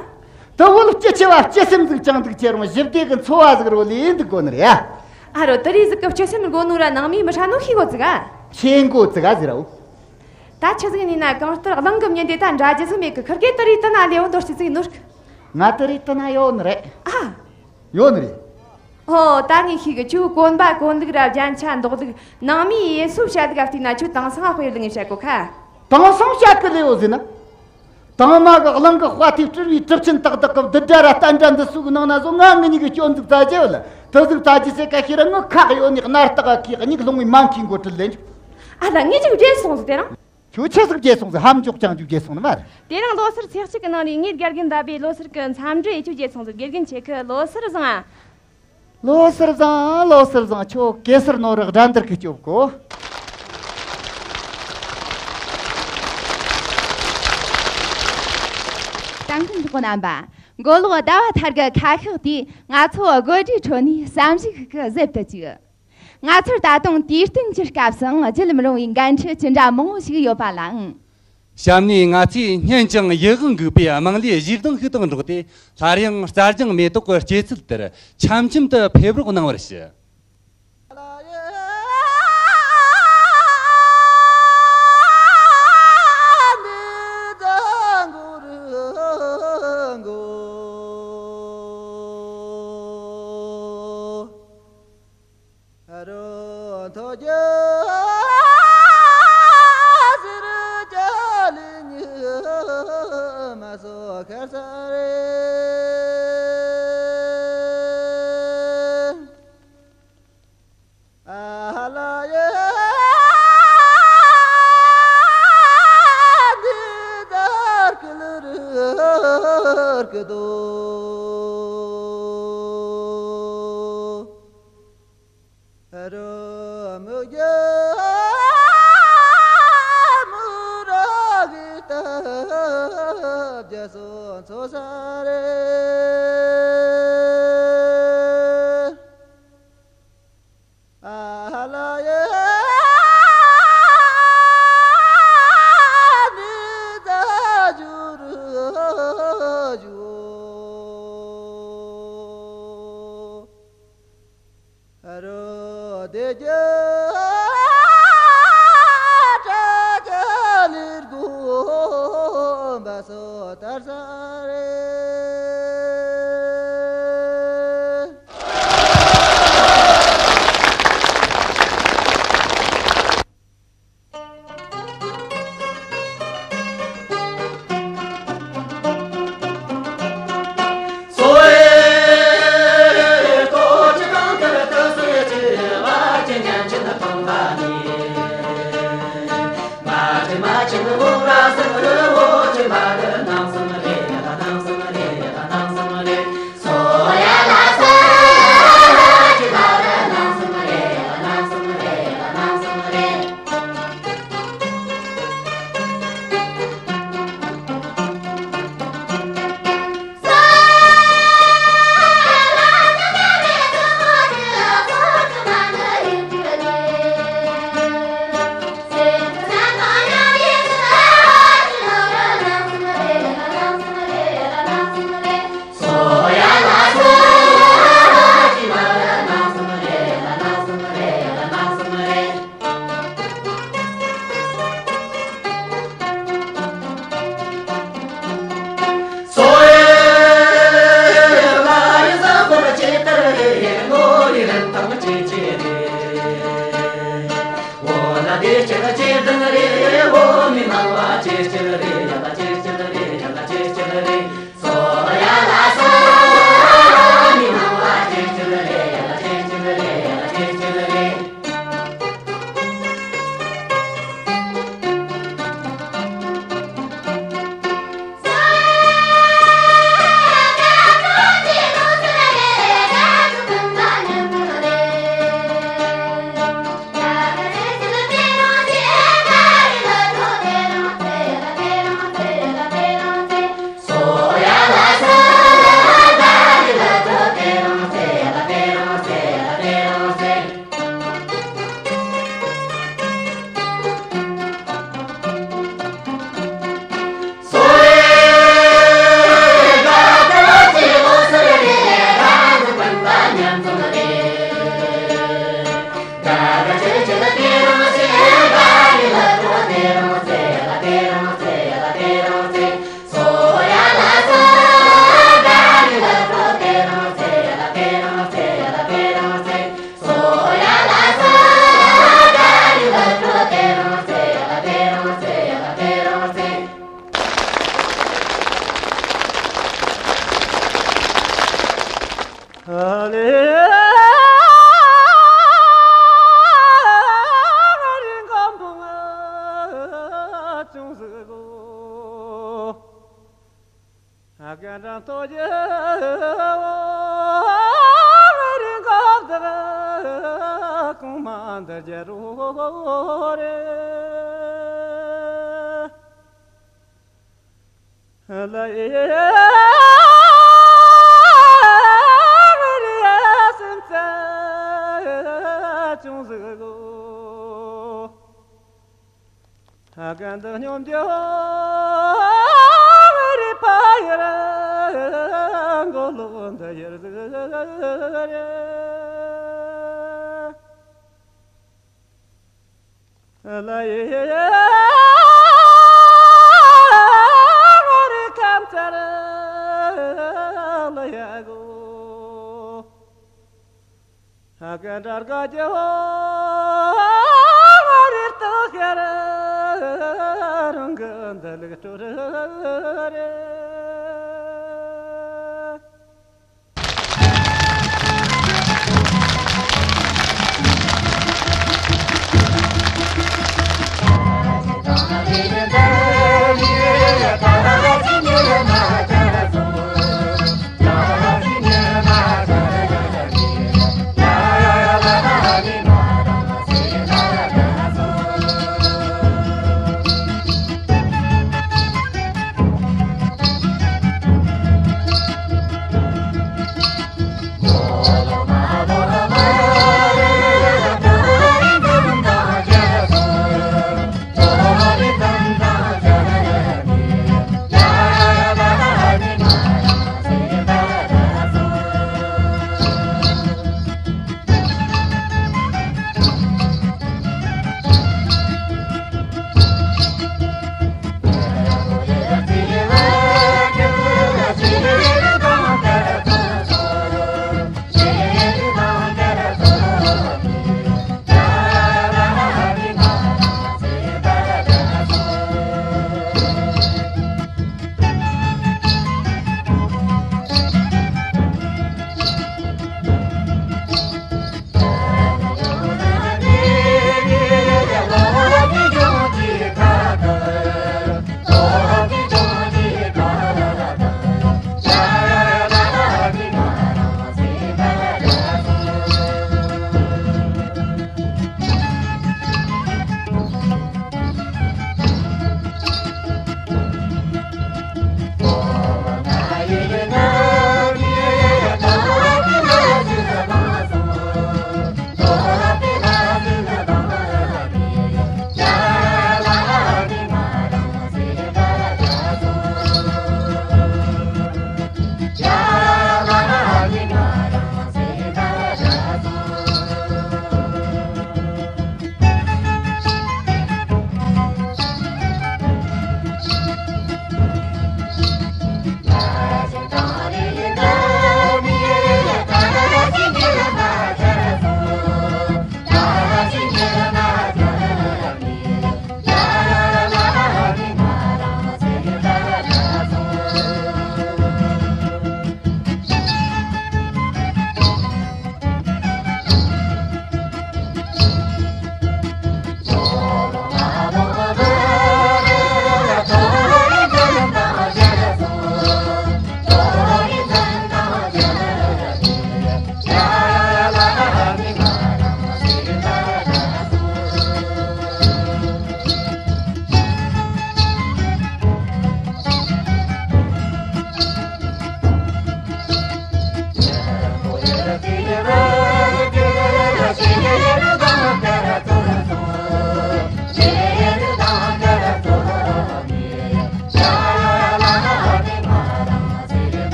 དུ་བོད་སྤྱི་ཆེ་བ་སྤྱི་སེམས་ཟིག་ཅང་འདུག་ཁྱེད་རང་ཞི་བདེ་གི་འཚོ་བ་ཟིག་རོ་ལས་འདུག་དགོས་ནི་རེད་ཡ། ཨ་རོ་དུ་རེ་ཟིག་གི་སྤྱི་སེམས་དགོས་ནོ་ར་ནང་མི་མི་ཧྲ་ནོ་ཤེས་དགོས་ཙི་ག་ཤེས་དགོས་ཙི་ག་ཟེར་རོ། ད་ཆི་ཟིག་ནི་ན་གང་ལྟར་གླང་གི་མྱི་འདི་ད་འདྲ་རྒྱུ་ཟིག་མེད་གི། ཁིར་གེ་དུ་རེ་དུ་ན་ལེའོ་འདོར་ཅི་ཟིག་ནོར་གི། ང་དུ་རེ་དུ་ན་ཡོད་ནི་རེད། ཨ། ཡོད་ནི་རེད། ཨོ་ད་ངས་ཤེས་གི། ཁྱོད་གོན་པ་གོན་ལུགས་ར་རྒྱན་ཆ་འདོགས་ལུགས་ནང་མིའི་ཡེ་སུ་བྱ་ལུགས་ཨ་བལྟས་ན་ཁྱོད་དེང་སང་ཨ་དཔེ་ལུགས་ངས་བཤད་གོ་ཁ། དེང་སང་བཤད་གི་ལེའོ་ཟེར་ན། དང་མ་གི་གླིང་གི་དཔའ་ཐུལ་སྤྲུལ་བའི་གྲུབ་ཆེན་དག་དག་གི་བདུད་དགྲ་ར་བསྟན་དགྲ་འདི་ཚོ་གི་ནང་ན་བཟོ་ང་ངེད་གཉིས་ཀྱི་སྐྱོན་འཛུགས་ད་རྒྱུ་ལ། དེ་ཟིག་ད་ཅི་ཟེར་ག་ཤེས་ར་ངི་ཁག་ཡོད་ནི་སྣར་སྟག་གི་གཉིད་ལྷུང་བའི་མ་མཁའི་མགོ་དྲིལ་ལེན། ཨ་ད་ངས་ཅིག་བརྗེད་སོང་ཟིག་དེ་རིང་། ཁྱོད་ཆི་ཟིག་བརྗེད་སོང་ཟིག་ཧམ་ཅོག་ཅང་ཅུ་བརྗེད་སོང་ནི་མ་རེད། དེ་རིང་ལོ་སར་ཚེས་གཅིག་གི་ནང་ནས་ངས་དགེ་རྒན་ཟླ་བའི་ལོ་སར་གི་འཚམས་འདྲི་ཡེ་ཆུ་བརྗེད་སོང་ཟིག་དགེ་རྒན་ཁྱེད་ཁི་ལོ་སར་བཟང་ང་། ལོ་སར་བཟང་། ལོ་སར་བཟང་། ཁྱོད་གེ་སར་ནོར་རག་དགྲ་འདུལ་གི་སྐྱོབ་གོ། ལྟ་མཁན་གྲོགས་པོ་རྣམ་པ། མགོ་ལོག་ཟླ་བ་ཐར་གི་ཁ་ཤགས་དེས་ང་ཚོ་དགོད་སྒྲའི་ཁྲོད་ནས་བསམ་གཞིག་ཤིག་གི་གཟེབ་ཏུ་བཅུག་ང་ཚོར་ད་དུང་དུས་སྟོན་གྱི་སྐབས་སུའང་བརྗེད་མི་རུང་བའི་འགན་འཁྲི་ཅི་འདྲ་མང་བོ་ཞིག་ཡོད་པ་ལའང་། གཤམ་ནས་ང་ཚོས་སྙན་ཅིང་ཡིད་དབང་འགུག་པའི་དམངས་གླུའི་གཞས་གདངས་ཤིག་དང་འགྲོགས་ཏེ། སླར་ཡང་རྩྭ་ལྗང་མེ་ཏོག་གི་སྐྱེད་ཚལ་དེར་འཆམ་འཆམ་དུ་ཕེབས་རོགས་གནང་བར་ཞུ། ཐོག་རྒྱལ་བོ་རི་འགབ་དག་གོང་མ་འདི་རྒྱལ་རོ་རེ། ལ་ཡེ་རི་སེམས་རྩ་ཅུང་ཟིག་གོ། ཐ་གན་དུ་སྙོམས་རྒྱུ་རི་ཕ་ཡི་རང་མགོ་ལོག་འདི་ཡར་ཟིག་རེ། ལ་ཡེ་རི་ཁམས་ཚར་ལ་ཡ་གོ། ཨ་ཀ་འདྲ་དགའ་རྒྱུ་རི་རྟགས་ཤར་རང་གི་འདི་ལུགས་སྤྲོ་རེ།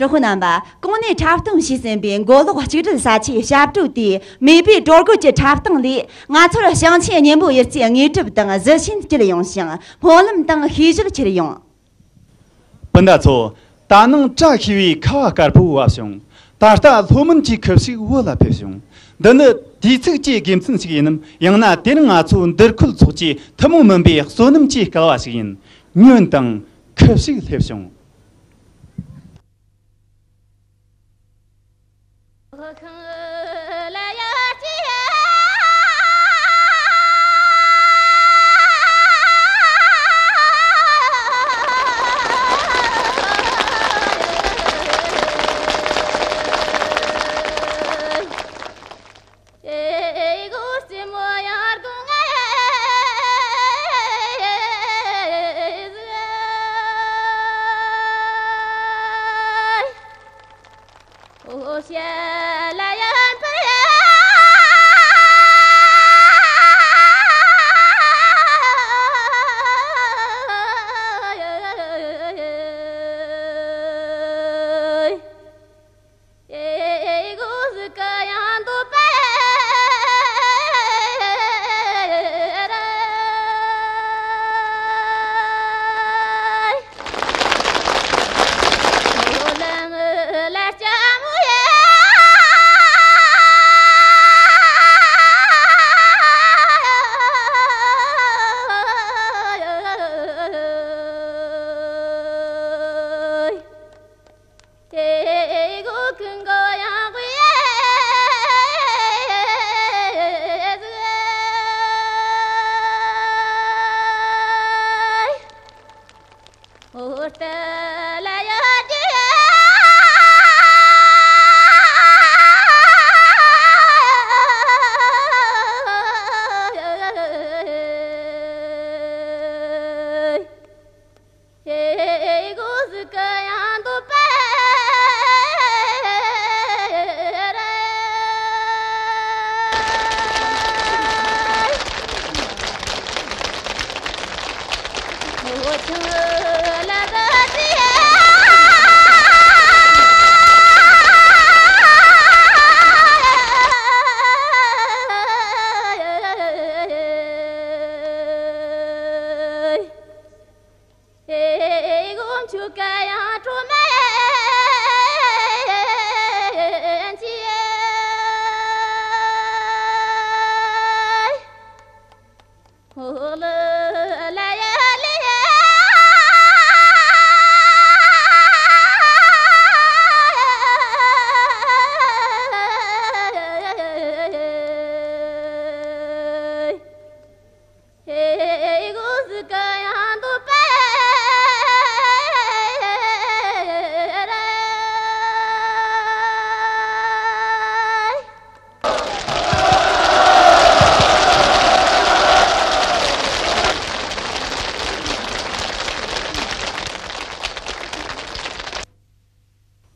གྲོགས་པོ་རྣམ་པ། གོང་ནས་འཁྲབ་སྟོན་བྱས་ཟིན་པའི་མགོ་ལོག་གཅིག་སྒྲིལ་ས་ཆའི་ཞབས་བྲོ་དེས་མེས་པོའི་དྲོ་སྐོར་གྱི་འཁྲབ་སྟངས་ལས་ང་ཚོར་ཞིང་ཆེན་གཉན་པོ་གཡུ་རྩེའི་དངོས་གྲུབ་དང་གཟི་བྱིན་སྐྱེལ་ཡོང་ཞིང་སྨོན་ལམ་དང་ཤེས་བཞེད་ཁྱེར་ཡོང་། སྤུན་ཟླ་ཚོ། ད་ནངས་བཀྲ་ཤིས་པའི་ཁ་བ་དཀར་པོ་བབས་བྱུང་། ད་ལྟ་ལྷོ་མོན་གྱི་ཁུ་བྱུག་བོད་ལ་ཕེབས་བྱུང་། འདི་ནི་དུས་ཚིགས་ཀྱི་དགེ་མཚན་ཞིག་ཡིན་ནམ། ཡང་ན་དེ་ནི་ང་ཚོ་འདིར་འཁོད་ཚོགས་ཀྱི་ཐུན་མོང་མིན་པའི་བསོད་ནམས་ཀྱི་སྐལ་བ་ཞིག་ཡིན། ཉོན་དང་། ཁུ་བྱུག་སླེབས་བྱུང་།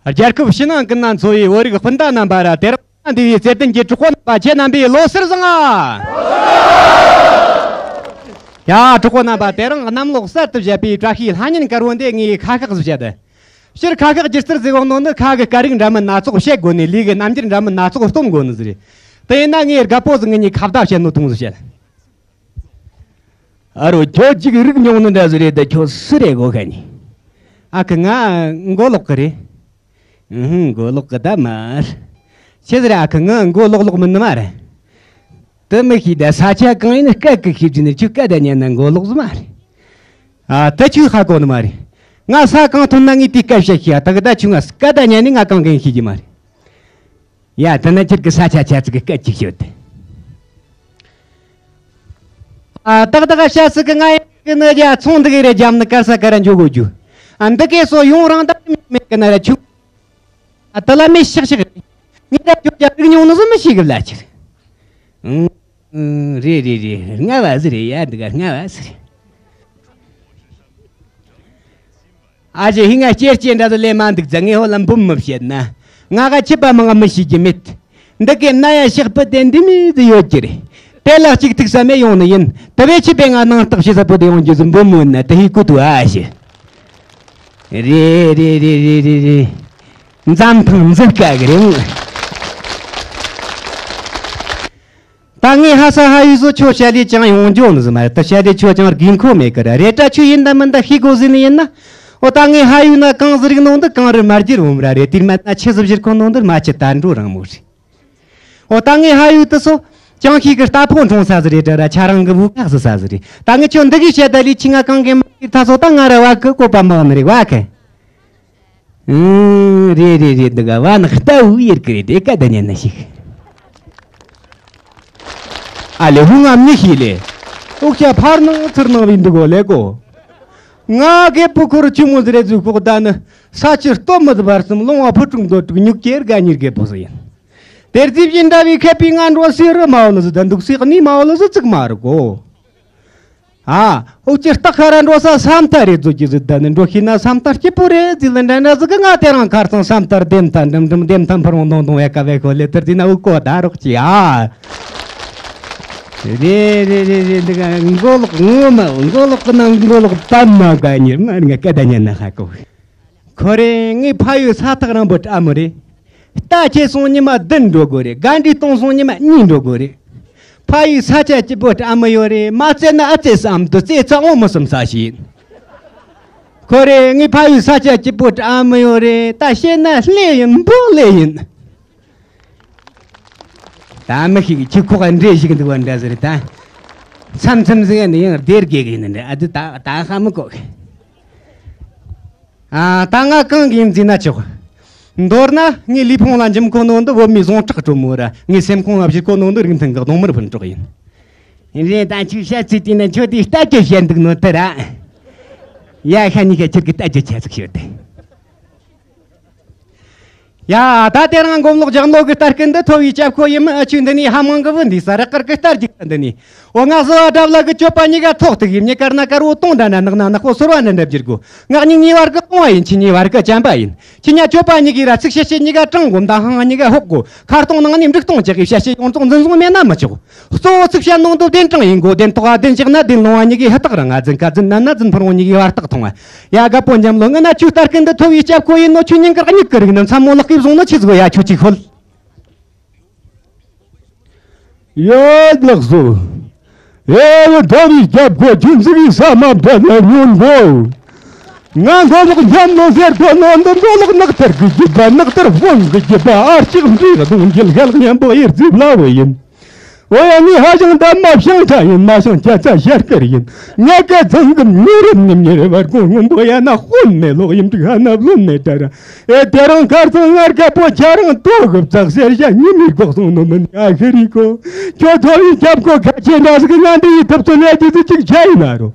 རྒྱལ་ཁབ་ཕྱི་ནང་ཀུན་ན་འཚོ་བའི་བོད་རིགས་སྤུན་ཟླ་རྣམ་པ་ར། དེ་རིང་འདི་བའི་རྩེད་ལྡན་གྱི་གྲོགས་པོ་རྣམ་པ་ཁྱེད་རྣམ་པས་ལོ་གསར་བཟང་ཨ། ཡ། གྲོགས་པོ་རྣམ་པ། དེ་རིང་གནམ་ལོ་གསར་དུ་བཞད་པའི་བཀྲ་ཤིས་ལྷ་ཉིན་དཀར་པོ་འདི་ངས་ཁ་ཤགས་སུ་བཤད། སྤྱིར་ཁ་ཤགས་སྒྱུ་རྩལ་ཟེར་བ་ནོ་ནི་ཁ་གི་སྐད་རིགས་འདྲ་མིན་སྣ་ཚོགས་བཤད་དགོས་ནི། ལུས་གི་རྣམ་འགྱུར་འདྲ་མིན་སྣ་ཚོགས་སྟོན་དགོས་ནི་ཟིག་རེད། དེ་ཡིན་ན་ངས་རྒད་པོ་ཟིག་ངེད་གཉིས་ཁ་བརྡ་བྱེད་ནོ་ཐུང་ཟིག་བཤད། ཨ་རོ། ཁྱོད་ཅིག་རིག་མྱོང་ནི་འདྲ་ཟིག་རེད་དེ། ཁྱོད་སུ་རེད་གོ་ཁ་ནི། ཨ་ཁུ། ང་མགོ་ལོག་གི་རེད། ཨུ་ཧུ། མགོ་ལོག་གི་ད་མ་རེད། ཆི་ཟིག་རེད། ཨ་ཁུ། ང་མགོ་ལོག་ལོག་མིན་ནི་མ་རེད། དེ་མི་ཤེས་ད། ས་ཆ་གང་ཡིན་སྐད་གི་ཤེས་རྒྱུ་ནི། ཁྱོད་སྐད་ད་ཉན་ན་མགོ་ལོག་ཟིག་མ་རེད། ཨ། ད་ཁྱོད་ཧ་གོ་ནི་མ་རེད། ང་ས་གང་ཐོན་ན་ངས་དེའི་སྐད་བཤད་ཤེས། ཨ། ད་གི་ད་ཁྱོད་ང་སྐད་ད་ཉན་ནི། ང་གང་གི་ཡིན་ཤེས་རྒྱུ་མ་རེད། ཡ། དེ་ན་ཁྱེད་ཀྱི་ས་ཆ་ཆ་ཚིག་གི་སྐད་ཅིག་ཤོད་དེ། ཨ། ཏག་ཏག་ཤ་ཚིག་གི་ང་ཡི་གི་ནི་རྒྱ་ཚོང་འདི་གི་རེ་རྒྱབ་ནི་དཀར་ས་དཀར་ར་འཇོག་དགོས་རྒྱུ། ཨ། འདི་གས་སོ་ཡོང་རང་ད་མེད་གི་ན་ར་ཆུ། ཨ། དེ་ལ་མེད་ཤག་ཤག་རེད། ངས་ར་ཁྱོད་རྒྱ་རིག་མྱོང་ནི་ཟིག་མི་ཤེས་གི་ལ་ཁྱེད། ཨང་། ཨང་། རེད་རེད་རེད། རྔ་བ་ཟིག་རེད་ཡ། འདི་ག་རྔ་བ་ཟིག་རེད། ཨ་ཅེ། ཧི། ང་སྐྱེ་སྐྱེ་འདྲ་དུ་ལས་མ་འདུག་ཙང་ངས་ཧོ་ལ་འབུམ་མི་བཤད་ན། ང་ག་ཆི་པ་མང་ང་མི་ཤེས་ཀྱི་མེད། འདི་གའི་ན་ཡ་ཤག་པུ་དེ་འདི་མི་དུ་ཡོད་ཀྱི་རེད། དེ་ལ་གཅིག་ཐུག་ས་མེད་ཡོང་ནི་ཡིན། དེ་བས་ཆི་པས་ང་ནང་རྟགས་ཤི་ས་པུ་དུ་ཡོང་རྒྱུ་ཟིན་འབུམ་མོ་ན་དེ་ཧི་ཀུ་དུ་ཨ་ཤི། རེད་རེད་རེད་རེད་རེད། འཛམ་ཐང་འཛུགས་དཀའ་གི་རེད། ད་ངས་ཧ་ས་ཧ་ཡུས་སུ་ཁྱོད་བཤད་ལས་ཅང་ཡོང་རྒྱུ་ནི་ཟིག་མ་རེད། ད་བཤད་ལས་ཁྱོད་ཅང་དགོས་མཁོ་མེད་གི་ར། རེད་དྲ་ཁྱོད་ཡིན་ད་མིན་ད་ཤེས་དགོས་ཟིན་ནི་ཡིན་ན། འོ་ད་ངས་ཧ་ཡུས་ན་གངས་ཟི་རིག་ནོ་འདི་གངས་རི་མ་བརྒྱུད་འོམ་ར་རེད། དེར་མ་ན་ཆུ་ཟི་བཞུར་ཁོ་ནོ་འདིར་མ་ཆུ་དར་འགྲོ་རང་མོ་རེད། འོ་ད་ངས་ཧ་ཡུས་དུ་སོ། ཅང་ཤེས་གི་རྟ་ཕོ་འཁྲུངས་ས་ཟི་རེད་དྲ་ར། ཆ་རང་གི་བུ་ཁག་ཟི་ས་ཟི་རེད། ད་ངས་ཁྱོད་འདི་གི་བཤད་ད་ལས་ཁྱི་ང་གང་གི་མ་ཡིག་ད་སོ། ད་ང་ར་བ་གི་བཀོད་པ་མང་ནི་རེད་བ་གི། ཨུམ། རེད་རེད་རེད། འདི་ག་བ་ནི་རྟ་བུ་ཡེར་གི་རེད། དེ་ཀ་ད་ཉན་ན་ཞིག་ཨ་ལེ་ཧུ་ང་མི་ཤི་ལེ། ཨོ་ཁྱ་ཕར་ནང་ཚུར་ནང་བི་འདི་གོ་ལེ་གོ། ང་རྒད་པོ་ཁོར་ཆུ་མོ་ཟི་རེ་ཟུ་ཁོག་ད་ནི་ས་ཆུ་སྟོད་མི་ཟི་བར་གསུམ་ལུང་བ་ཕུ་དྲུག་མདོ་དྲུག་ཉུག་ཀྱེར་དགའ་ཉེར་རྒད་པོ་ཟི་ཡིན། དེར་རྩིས་བཞིན་འདྲ་བའི་མཁས་པའི་ང་འགྲོ་སའི་རི་མ་འོ་ལ་ཟི་ད་འདུག་སའི་གནས་མ་འོ་ལ་ཟི་ཙིག་མ་རུ་གོ། ཨ། འུ་ཅི་སྟག་ཁ་ར་འགྲོ་ས་ས་མཐའ་རེད་ཟོ་གི་ཟི་ད་ནི་འགྲོ་ཤེས་ན་ས་མཐའ་སྐྱིད་པོ་རེད་ཟི་ལ་འདྲ་འདྲ་ཟི་གི། ང་དེ་རང་ཁར་སང་ས་མཐའ་ལྡེམ་མཐའ་འགྲིམ་འགྲིམ་ལྡེམ་མཐའ་འཕུར་འོང་དོང་དོང་ཨེ་ཀ་བེ་ཁོ་ལེ་དེར་ཟི་ན་འུ་ཀོ་ད་རོགས་ཅི་ཨ། རེད་རེད་རེད་རེད། འདི་ག་མགོ་ལོག་ངོ་མ་མགོ་ལོག་གི་ནང་མགོ་ལོག་པ་མ་ག་ཉེར་མ་རིང་ང་སྐད་ད་ཉན་ན་ཧ་གོ། ཁོ་རེ་ངའི་ཕ་ཡུལ་ས་ཐག་རིང་པོ་ཨ་མོ་རེད། རྟ་ཁྱེར་སོང་ཉི་མ་བདུན་འགྲོ་དགོས་རེད། སྒ་འདྲི་གཏོང་སོང་ཉི་མ་གཉིས་འགྲོ་དགོས་རེད། ཕ་ཡུལ་ས་ཆ་སྐྱིད་པོ་ཨ་མོ་ཡོད་རེད། མ་བཙལ་ན་ཨ་ཙེ་བསམ་དུ་བཙལ་ཚ་འོང་མི་སམ་ས་ཞིག་ཁོ་རེ་ངའི་ཕ་ཡུལ་ས་ཆ་སྐྱིད་པོ་ཨ་མོ་ཡོད་རེད། ད་བཤད་ན་ལྷེ་ཡིན་འབོ་ལེ་ཡིན། ད་མི་ཤིག་ཁྱི་ཁོག་འདྲེ་ཞིག་འདུག་བ་འདྲ་ཟེར་ད། མཚམས་མཚམས་ཟེར་ནི་ཡང་སྡེར་དགེ་གི་ནི་འདྲ་ཨ་དུ་ད་ད་ཧ་མི་གོ་གི། ཨ། ད་ང་གང་གི་ཡིན་འཛིན་ན་ཆོག་མདོར་ན་ངའི་ལུས་ཕུང་ལ་འཇིམ་ཁོ་ནོ་འདི་བོད་མིའི་ཟུངས་ཁྲག་དྲོན་མོ་ར། ངའི་སེམས་ཁོང་ལ་བཞུར་ཁོ་ནོ་འདི་རིགས་མཐུན་གི་གདོང་དམར་ཕུན་གྲོགས་ཡིན། ཡིན་རེད། ད་ཁྱོད་བཤད་ཚུལ་དེ་ན་ཁྱོད་དེ་ལྟ་རྒྱུ་བཤད་འདུག་ནོ་དེ་ར། ཡ་ཤ་ཉི་ཤ་ཁྱེད་ཀྱི་ལྟ་རྒྱུ་ཆ་ཟིག་ཤོད་དེ། ཡ། ད་དེ་རང་མགོ་ལོག་ལྗང་ལོ་གི་ལྟ་སྐད་འདི་མཐོ་བའི་སྐྱབས་ཁོ་ཡིན་མི་ཨ་ཆུ་འདི་ནས་ཧ་མང་གི་བུ་འདི་ས་ར་དཀར་གི་ལྟར་གྱི་འདི་ནས། འོ་ང་བཟོ་བ་འདྲ་བ་གི་སྤྱོད་པ་གཉིས་ཀ་ཐོག་ཏུ་ཡིབ་ཉི་དཀར་ན་དཀར་བོ་སྟོང་འདྲ་ན་ནག་ན་ནག་པོ་སོར་བ་ནི་འདྲ་བསྒྱུར་དགོས། ངག་གཉིས་ཉེ་བར་གི་སྟོང་བ་ཡིན། ཆུ་ཉེ་བར་གི་བྱམས་པ་ཡིན། ཆུ་ཉ་སྤྱོད་པ་གཉིས་ཀའི་ར་ཚིག་བཤད་བཤད་གཉིས་ཀ་དྲང་དགོས། མདའ་ཧང་གཉིས་ཀ་ཕོག་དགོས། ཁ་སྟོང་ནང་ནས་འབྲུག་སྟོང་ཅག་གི་བཤད་བཤད་ཡོངས་རྫོགས་འཛིན་བཟུང་མེད་ན་མི་ཆོག་གཙོ་བོ་ཚིག་བཤད་ནང་དུ་བདེན་དྲང་ཡིན་དགོས། བདེན་ཐོག་ག་བདེན་བཞག་ན་བདེན་ལོང་བ་གཉིས་ཀའི་ཧི་ཐག་རིང་ང་འཛིན་ཁ་འཛིན་ན་ན་འཛིན་ཕུར་བོང་གཉིས་ཀའི་བར་ཐག་ཐུང་བ། ཡ་རྒད་པོ་འཇམ་ལོ་ངི་ན་ཆུ་ལྟར་ཀུན་ཏུ་མཐོ་བའི་སྐྱབས་ཁོ་ཡིན་ནོ། ཆུ་ཉིན་དཀར་མྱུག་གི་རིགས་ནི་མཚན་མོ་ལག་གིས་བཟུང་ནི་ཆི་ཟིག་ཡ་ཆུ་ཅིག་ཤོད། ཡོད་ལགས་སོ། ཨེ་ཡོད་མཐོ་བའི་སྐྱབས་ཁོ་ཆུ་འཛིན་གྱི་ས་མ་བྲལ་ལ་ཉོན་པོ། ང་མགོ་ལོག་འཇམ་ལོ་ཟེར་དོ་ནོ་འདི་མགོ་ལོག་ནག་ཐར་གི་རྒྱུད་པ་ནག་ཐར་དབང་གི་རྒྱུད་པ་ཨ་ལྕགས་འབྲིའི་གདོང་རྒྱུད་ལྷག་ཉན་པོ་ཡེར་རྩིབ་ལ་བུ་ཡིན། ཨོ་ཡ་ངའི་ཧ་ཅང་འདབ་མ་བྱང་ཁྲ་ཡིན། མ་བྱང་སྐྱ་ཚ་ཤར་དཀར་ཡིན། ཉལ་སྐད་ཚང་གི་མྱུར་རབ་ནི་མྱུར་བར་གོང་སྔོན་པོ་ཡ་ན་དཔོན་མེད་ལོག་ཡིན་དྲུག་ཧ་ན་བློན་མེད་དྲ་ར། ཨེ་དེ་རང་ཁར་སང་ངར་རྒད་པོ་ཁྱ་རང་ལྟོ་གི་བཙག་སེར་ཤ་ཉི་མའི་གོག་སོང་ནོ་མིན་ཡ་ཤི་རི་ཁོ། ཁྱོད་ཐོ་བའི་སྐྱབས་ཁོ་ཁ་ཆེ་འདྲ་ཟིག་ང་འདི་ཡི་ཐབས་ཚོད་ལས་རྒྱུ་ཟིག་ཅིག་ཆ་ཡིན་ན་རོ།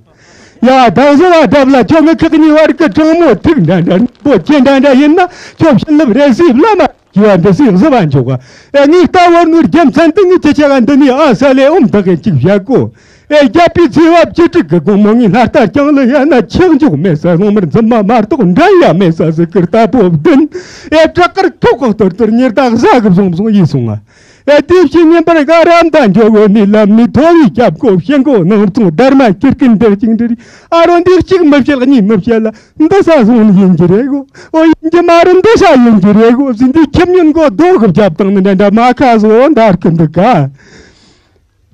ཡ་དང་བཟོ་བ་འདྲ་ལ་ཁྱོད་ངི་ཁག་གཉིས་བར་གི་དྲང་མོ་ཐིག་འདྲ་འདྲ་པོ་ཆེ་འདྲ་འདྲ་ཡིན་ན་ཁྱོད་བྱིན་རླབས་རེ་སི་བླ་མ་གི་བ་འདི་སི་བཟི་བ་འཇོག་ག་ངའི་ལྟ་བར་ནུར་རྒྱུ་མཚན་དུ་ངི་ཁྱེད་ཆ་ག་འདི་ནི་ཨ་ས་ལེ་ཨོམ་བདག་གི་གཅིག་བཞག་གོ། ཨེ་རྒྱལ་པོའི་ཚེ་བ་བཅུ་དྲུག་གི་དགོང་མོ་ངའི་ལྷ་རྟ་རྐྱང་ལ་ཡ་ན་ཆག་འཇོག་མེད་ས་སློང་མར་འཛིན་མ་མ་གཏོགས་འདྲ་ཡ་མེད་ས་ཟི་ཀིར་ལྟ་བུ་བདུན། ཨེ་བྲག་དཀར་ཐོག་ཁོག་ཏོར་ཏོར་ཉི་ཟླ་གཟའ་གི་བཟུང་བཟུང་ཡིས་སོང་ང་། ཨེ་དེ་བཞིན་ཉིན་པར་ག་རམ་དང་འཇོག་གོ་ནི་ལམ་ནི་མཐོ་བའི་སྐྱབས་ཁོ་ཤེན་གོ་ནང་ཚོང་སྡར་མ་ཁྱེར་ཀིན་འདིར་ཅིང་འདིར་ཨ་རོ་འདི་གཅིག་མི་བཤད་གཉིས་མི་བཤད་ལ་འདི་ས་སོང་ནི་ཡིན་གྱི་རེད་གོ། ཨོ་ཡིན་གྱི་མ་རེད་འདི་ས་ཡིན་གྱི་རེད་གོ་ཟིན་འདི་ཁྱིམ་ཉོན་གོ་རྡོ་གི་བརྒྱབ་བཏང་ནི་འདྲ་འདྲ་མ་ཁ་བཟོ་འདར་ཀི་འདུག་ག་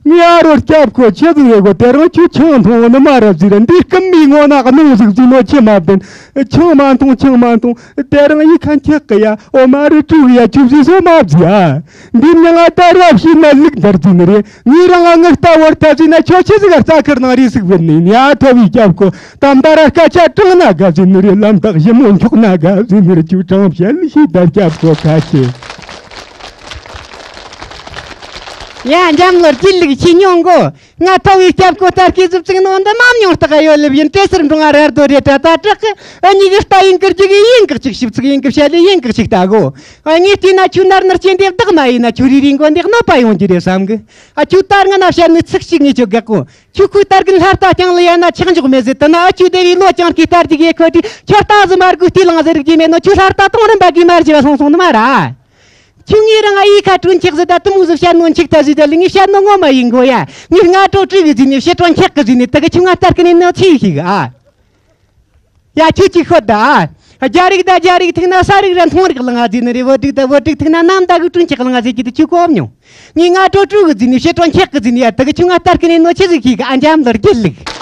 ངའི་ཨ་རོ་སྐྱབས་ཁོ་ཆེ་ཟིག་ཡོད་གོ། དེ་རིང་ཁྱོད་ཆང་འཐུང་ནི་མ་རེད་ཟིག་རེད། འདི་སྐུ་མིའི་ངོ་ན་གནོང་ཟིག་ཟིག་ནོ་ཆེ་མ་བདེན། ཆང་མ་འཐུང་ཆང་མ་འཐུང་། དེ་རིང་ཡི་ཁ་འཁྱག་གི་ཡ། འོ་མ་རི་ཀྲུག་ཡ་ཆུ་བཟི་སོ་མ་བཟི་ཡ། འདི་མྱི་ང་ད་རབ་ཤི་ན་ལུག་འདར་ཟིན་རེད། ངའི་རང་ང་ངི་ལྟ་བོར་ད་ཟིན་ན་ཁྱོད་ཆི་ཟིག་རྩ་ཁར་ནང་རི་ཟིག་བུད་ནི་ཡ། ཐོ་བའི་སྐྱབས་ཁོ་ད་མདའ་ར་སྐད་ཆ་དྲང་ན་དགའ་ཟིན་རེད། ལམ་ཐག་ཞི་མོ་འཁྱོག་ན་དགའ་ཟིན་རེད། ཆུ་དྲང་བཤད་ཤི་ད་སྐྱབས་ཁོ་ཁ་ཆེ། ཡ་འཇམ་ལོར་སྐྱིད་ལུགས་ཤི་མྱོང་གོ། ང་ཐོ་བའི་སྐྱབས་ཁོ་ལྟར་གི་ཟིབ་ཚིག་ནང་འདི་མ་མྱོང་རྟགས་ཡོད་ལེབ་ཡིན། བྲེ་སེར་འབྲོང་ང་ར་རྡོ་རེ་ད་ད་དྲག་གི་ཨ་ཉི་གི་རྟ་ཡིན་ཀིར་རྒྱུ་གི་ཡིན་ཀག་ཅིག་ཞིབ་ཚིག་ཡིན་ཀི་བཤད་ལེ་ཡིན་ཀག་ཅིག་ལྟ་གོ། ཨ་ངས་བལྟས་ན་ཁྱོད་ནར་ནར་སྐྱེ་འདེགས་བདག་མ་ཡིན་ན་ཁྱོད་རི་རི་མགོ་འདེགས་གནོད་པ་ཡོང་རྒྱུ་རེད་བསམ་གི། ཨ་ཁྱོད་ལྟར་ང་ན་བཤད་ནི་ཚིག་ཅིག་ངས་ཁྱོད་དགག་གོ། ཁྱོད་ཁོའི་ལྟར་གི་ལྷ་རྟ་རྐྱང་ལ་ཡ་ན་ཆག་འཇོག་མེད་ཟེར་དུ་ན་ཨ་ཁྱོད་དེ་རི་ལོ་ཅང་གི་ལྟར་གྱི་གེ་ཁོ་དྲི་ཁྱོད་རྟ་ཟི་མར་གུ་ལྟས་ལང་ཟེར་རིག་གི་མེད་ནོ། ཁྱོད་ལྷ་རྟ་དང་རིམ་པ་གི་མར་བྱེ་བ་སོང་སོང་ནི་མ་ར། ཁྱོད་ངའི་རང་ཨ་ཡི་ཁ་དྲུང་ཆག་ཟི་ད་དུ་མུ་ཟི་བཤད་ནོ་འཆིག་ད་ཟི་ད་ལི་ངས་བཤད་ནོ་ངོ་མ་ཡིན་གོ་ཡ། ངས་སྔ་དྲོ་དྲི་གི་ཟི་ནི་བཤད་དྲང་ཆག་གི་ཟི་ནི་ད་གི་ཁྱོད་ང་ལྟར་གི་ནི་ནོ་ཆི་ཤིག་ཨ། ཡ། ཁྱོད་ཀྱིས་ཤོད་ད། རྒྱ་རིགས་དང་རྒྱ་རིགས་ཐུག་ན་ས་རིགས་ར་མཐོང་རིགས་གླང་ང་ཟེར་ནི་རེད། བོད་རིགས་དང་བོད་རིགས་ཐུག་ན་གནམ་ཟླ་གི་གྲོང་ཁྱེར་གླང་ང་ཟེར་གྱི་དེ་ཁྱོད་གོ་མྱོང་། ངས་ང་ཀྲོ་ཀྲུ་གི་ཟེར་ནི་ཕྱི་དྲོ་འཁྱག་གི་ཟེར་ནི་ཡ། དེ་གི་ཁྱོད་ང་ལྟ་སྐད་ནས་ནོ་ཆི་ཟིག་ཤེས་གི། ཨ་འཇམ་ལོར་རྒྱལ་ལུགས།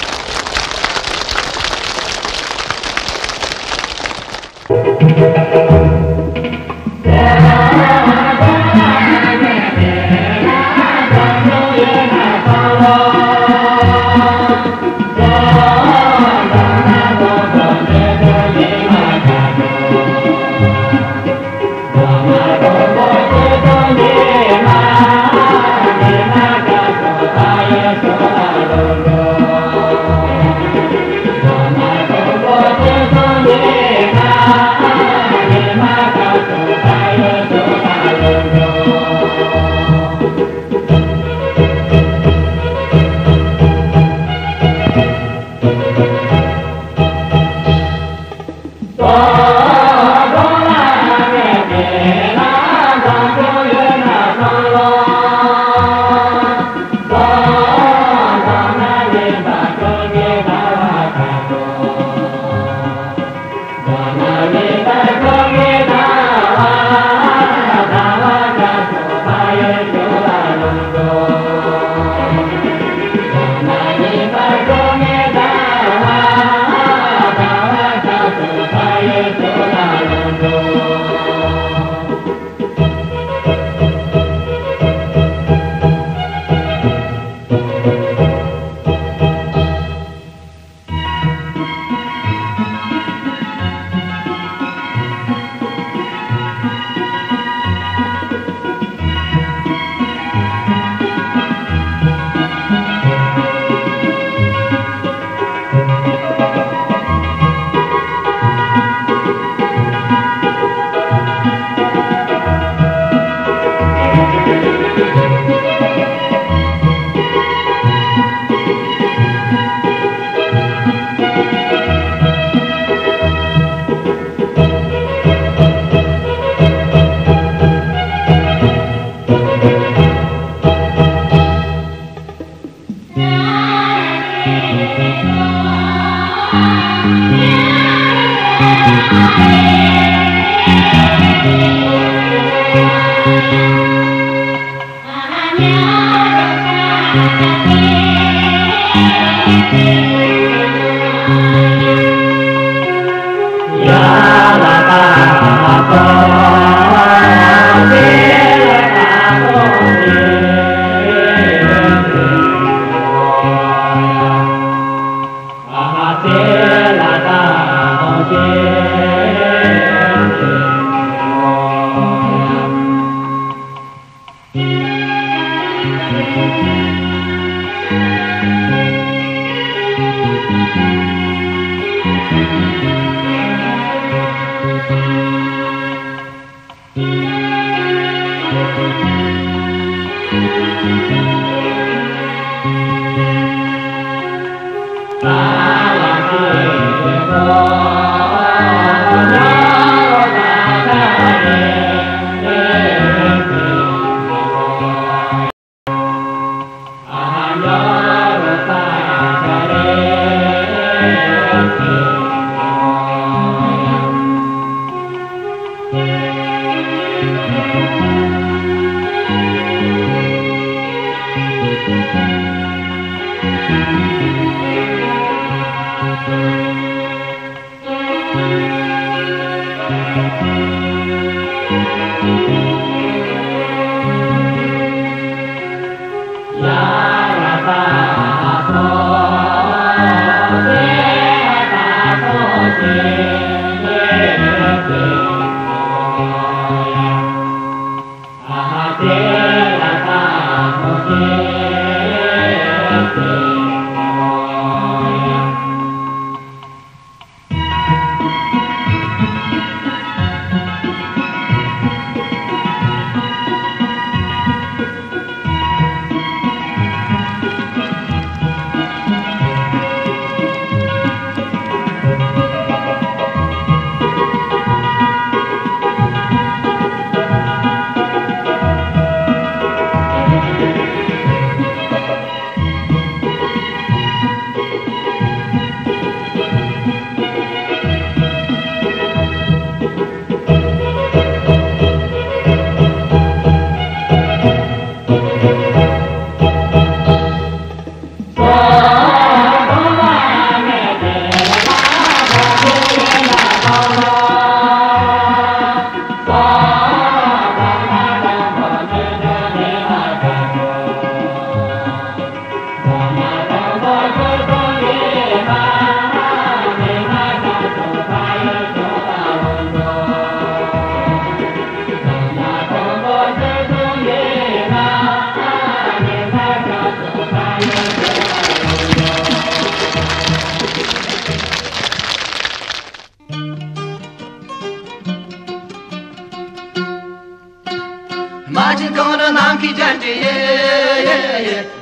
ཨ་ཅེ་གངས་རི་ནམ་མཁའི་རྒྱན་འདྲེས།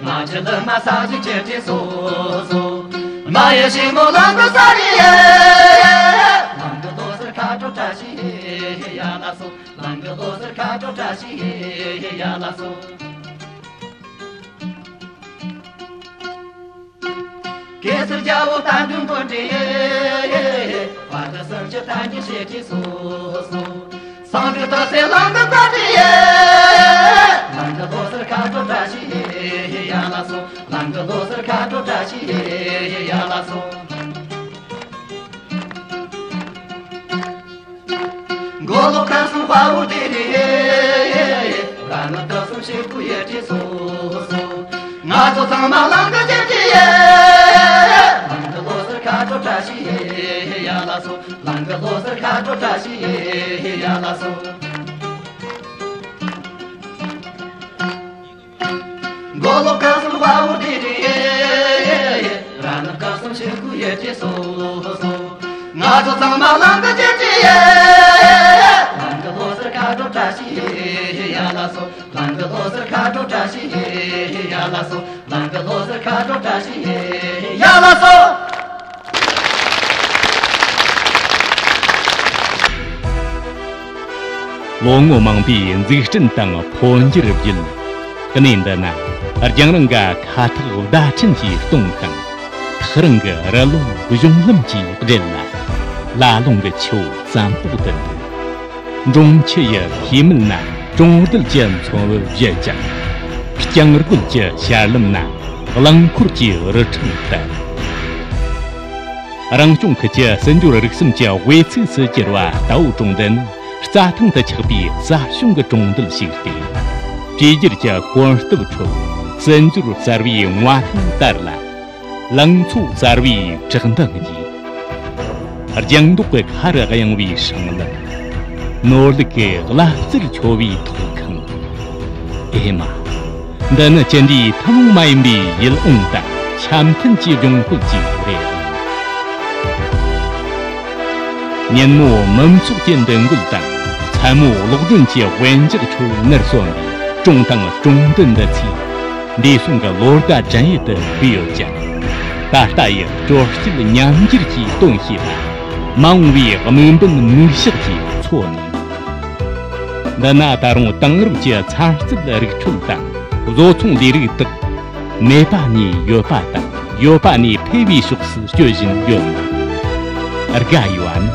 ང་ཆེ་ལི་མ་ས་གཞི་ཆེ་གྲས་སོ་སོ། མ་ཡེ་ཤེས་མོ་ལང་གི་ས་རི། ལང་གི་ལོ་སར་ཁ་དྲོ་བཀྲ་ཤིས་ཡ་ལ་སོ། ལང་གི་ལོ་སར་ཁ་དྲོ་བཀྲ་ཤིས་ཡ་ལ་སོ། གེ་སར་རྒྱལ་པོ་རྟ་མགྲིན་འབོད་འདྲེ། བ་དག་སུམ་ཅུ་རྟ་མགྲིན་ཞེས་བྲིས་སོ་སོ། སང་འབྲུག་སྟག་སེ་ལང་གི་རྟ་དྲེལ། ལང་གི་ལོ་སར་ཁ་དྲོ་བཀྲ་ཤིས་ཡ་ལ་སོ། ལང་གི་ལོ་སར་ཁ་དྲོ་བཀྲ་ཤིས་ཡ་ལ་སོ། མགོ་ལོག་ཁམས་གསུམ་དཔའ་བོ་སྡེ་རེད། ར་ནག་སྐལ་གསུམ་ཞིག་པོ་ཡེ་བྲིས་སོ་སོ། ང་ཚོ་ཚང་མ་ལང་གི་རྒྱལ་གྱི་ཡེ། ལང་གི་ལོ་སར་ཁ་དྲོ་བཀྲ་ཤིས་ཡ་ལ་སོ། ལང་གི་ལོ་སར་ཁ་དྲོ་བཀྲ་ཤིས་ཡ་ལ་སོ། མགོ་ལོག་ཁམས་གསུམ་དཔའ་བོ་སྡེ་རེད། ར་ནག་སྐལ་གསུམ་ཞིག་པོ་ཡེ་བྲིས་སོ་སོ། ང་ཚོ་ཚང་མ་ལང་གི་རྒྱལ་གྱི་ཡེ། ལང་གི་ལོ་སར་ཁ་དྲོ་བཀྲ་ཤིས་ཡ་ལ་སོ། ལང་གི་ལོ་སར་ཁ་དྲོ་བཀྲ་ཤིས་ཡ་ལ་སོ། ལང་གི་ལོ་སར་ཁ་དྲོ་བཀྲ་ཤིས་ཡ་ལ་སོ། ལོ་ངོ་མང་པོའི་འཛུགས་སྐྲུན་དང་འཕོ་འགྱུར་བརྒྱུད། གནས་འདི་ན་རྒྱང་རིང་ག་ཁ་ཐག་བརྡ་འཕྲིན་གྱི་སྟོང་དང་། ཐག་རིང་གི་རི་ལུང་གཞུང་ལམ་གྱི་སྦྲེལ་ལ། ལ་ལུང་གི་ཆུ་བོ་བཙན་པོ་དུ་འདུས། འབྲོང་ཆུ་ཡི་ཤེལ་མལ་ན་གྲོང་རྡལ་གྱི་མཚོ་བོད་བཞད་ཅིང་། རྐྱང་རྒོད་ཀྱི་ཤར་ལམ་ན་རླངས་འཁོར་གྱི་རི་ཁྲོད་དུ། རང་སྐྱོང་ཁུལ་གྱི་སྲིད་འབྱོར་རིག་གསུམ་གྱི་དབུས་ཚུགས་སུ་གྱུར་བ་རྟ་བོ་གྲོང་རྡལ་ནི། རྩྭ་ཐང་དུ་ཆགས་པའི་རྩྭ་གཞུང་གི་གྲོང་རྡལ་ཞིག་སྟེ། གྲོས་བསྒྱུར་གྱི་གོམ་སྟབས་ཁྲོད་སྲིད་འབྱོར་གསར་བའི་མངའ་ཐང་དར་ལ། ལང་ཚོ་གསར་བའི་བཀྲག་མདངས་རྒྱས། ལྗང་མདོག་གི་ཁ་རུ་གཡེང་བའི་སྲང་ལམ། ནོར་ལུག་གི་ལ་རྩེར་འཕྱོ་བའི་ཐོག་ཁང་། ཨེ་མ། འདི་ནི་ཅི་འདྲའི་ཐུན་མོང་མ་ཡིན་པའི་ཡིད་འོང་དང་འཆམ་མཐུན་གྱི་ལྗོངས་བཀོད་ཅིག་རེད། ཉིན་མོ་མི་ཚོགས་ཀྱི་འདུ་འགོད་དང་མཚན་མོ་གློག་སྒྲོན་གྱི་དབེན་འཇགས་ཁྲོད་ནར་སོན་པའི་གྲོང་དང་གྲོང་རྡལ་འདི་ཚོས་འདས་སོང་གི་ལོ་ཟླ་དྲན་ཡུལ་དུ་བརྩིས་ཡོད་ཀྱང་། ད་ལྟ་ཡི་དྲོ་སྐྱིད་ཉམས་འགྱུར་གྱིས་དོན་ཤེས་པ། མ་འོངས་པའི་དམིགས་འབེན་ནུས་ཤུགས་ཀྱིས་འཚོ་ནས། འདི་ན་ད་རུང་དེང་རབས་ཀྱི་ཚན་རྩལ་རིག་འཕྲོད་དང་བཟོ་ཚོང་ལས་རིགས་དག་མེད་པ་ནས་ཡོད་པ་དང་ཡོད་པ་ནས་འཕེལ་བའི་ཕྱོགས་སུ་སྐྱོད་བཞིན་ཡོད། དགའ་ཡོད།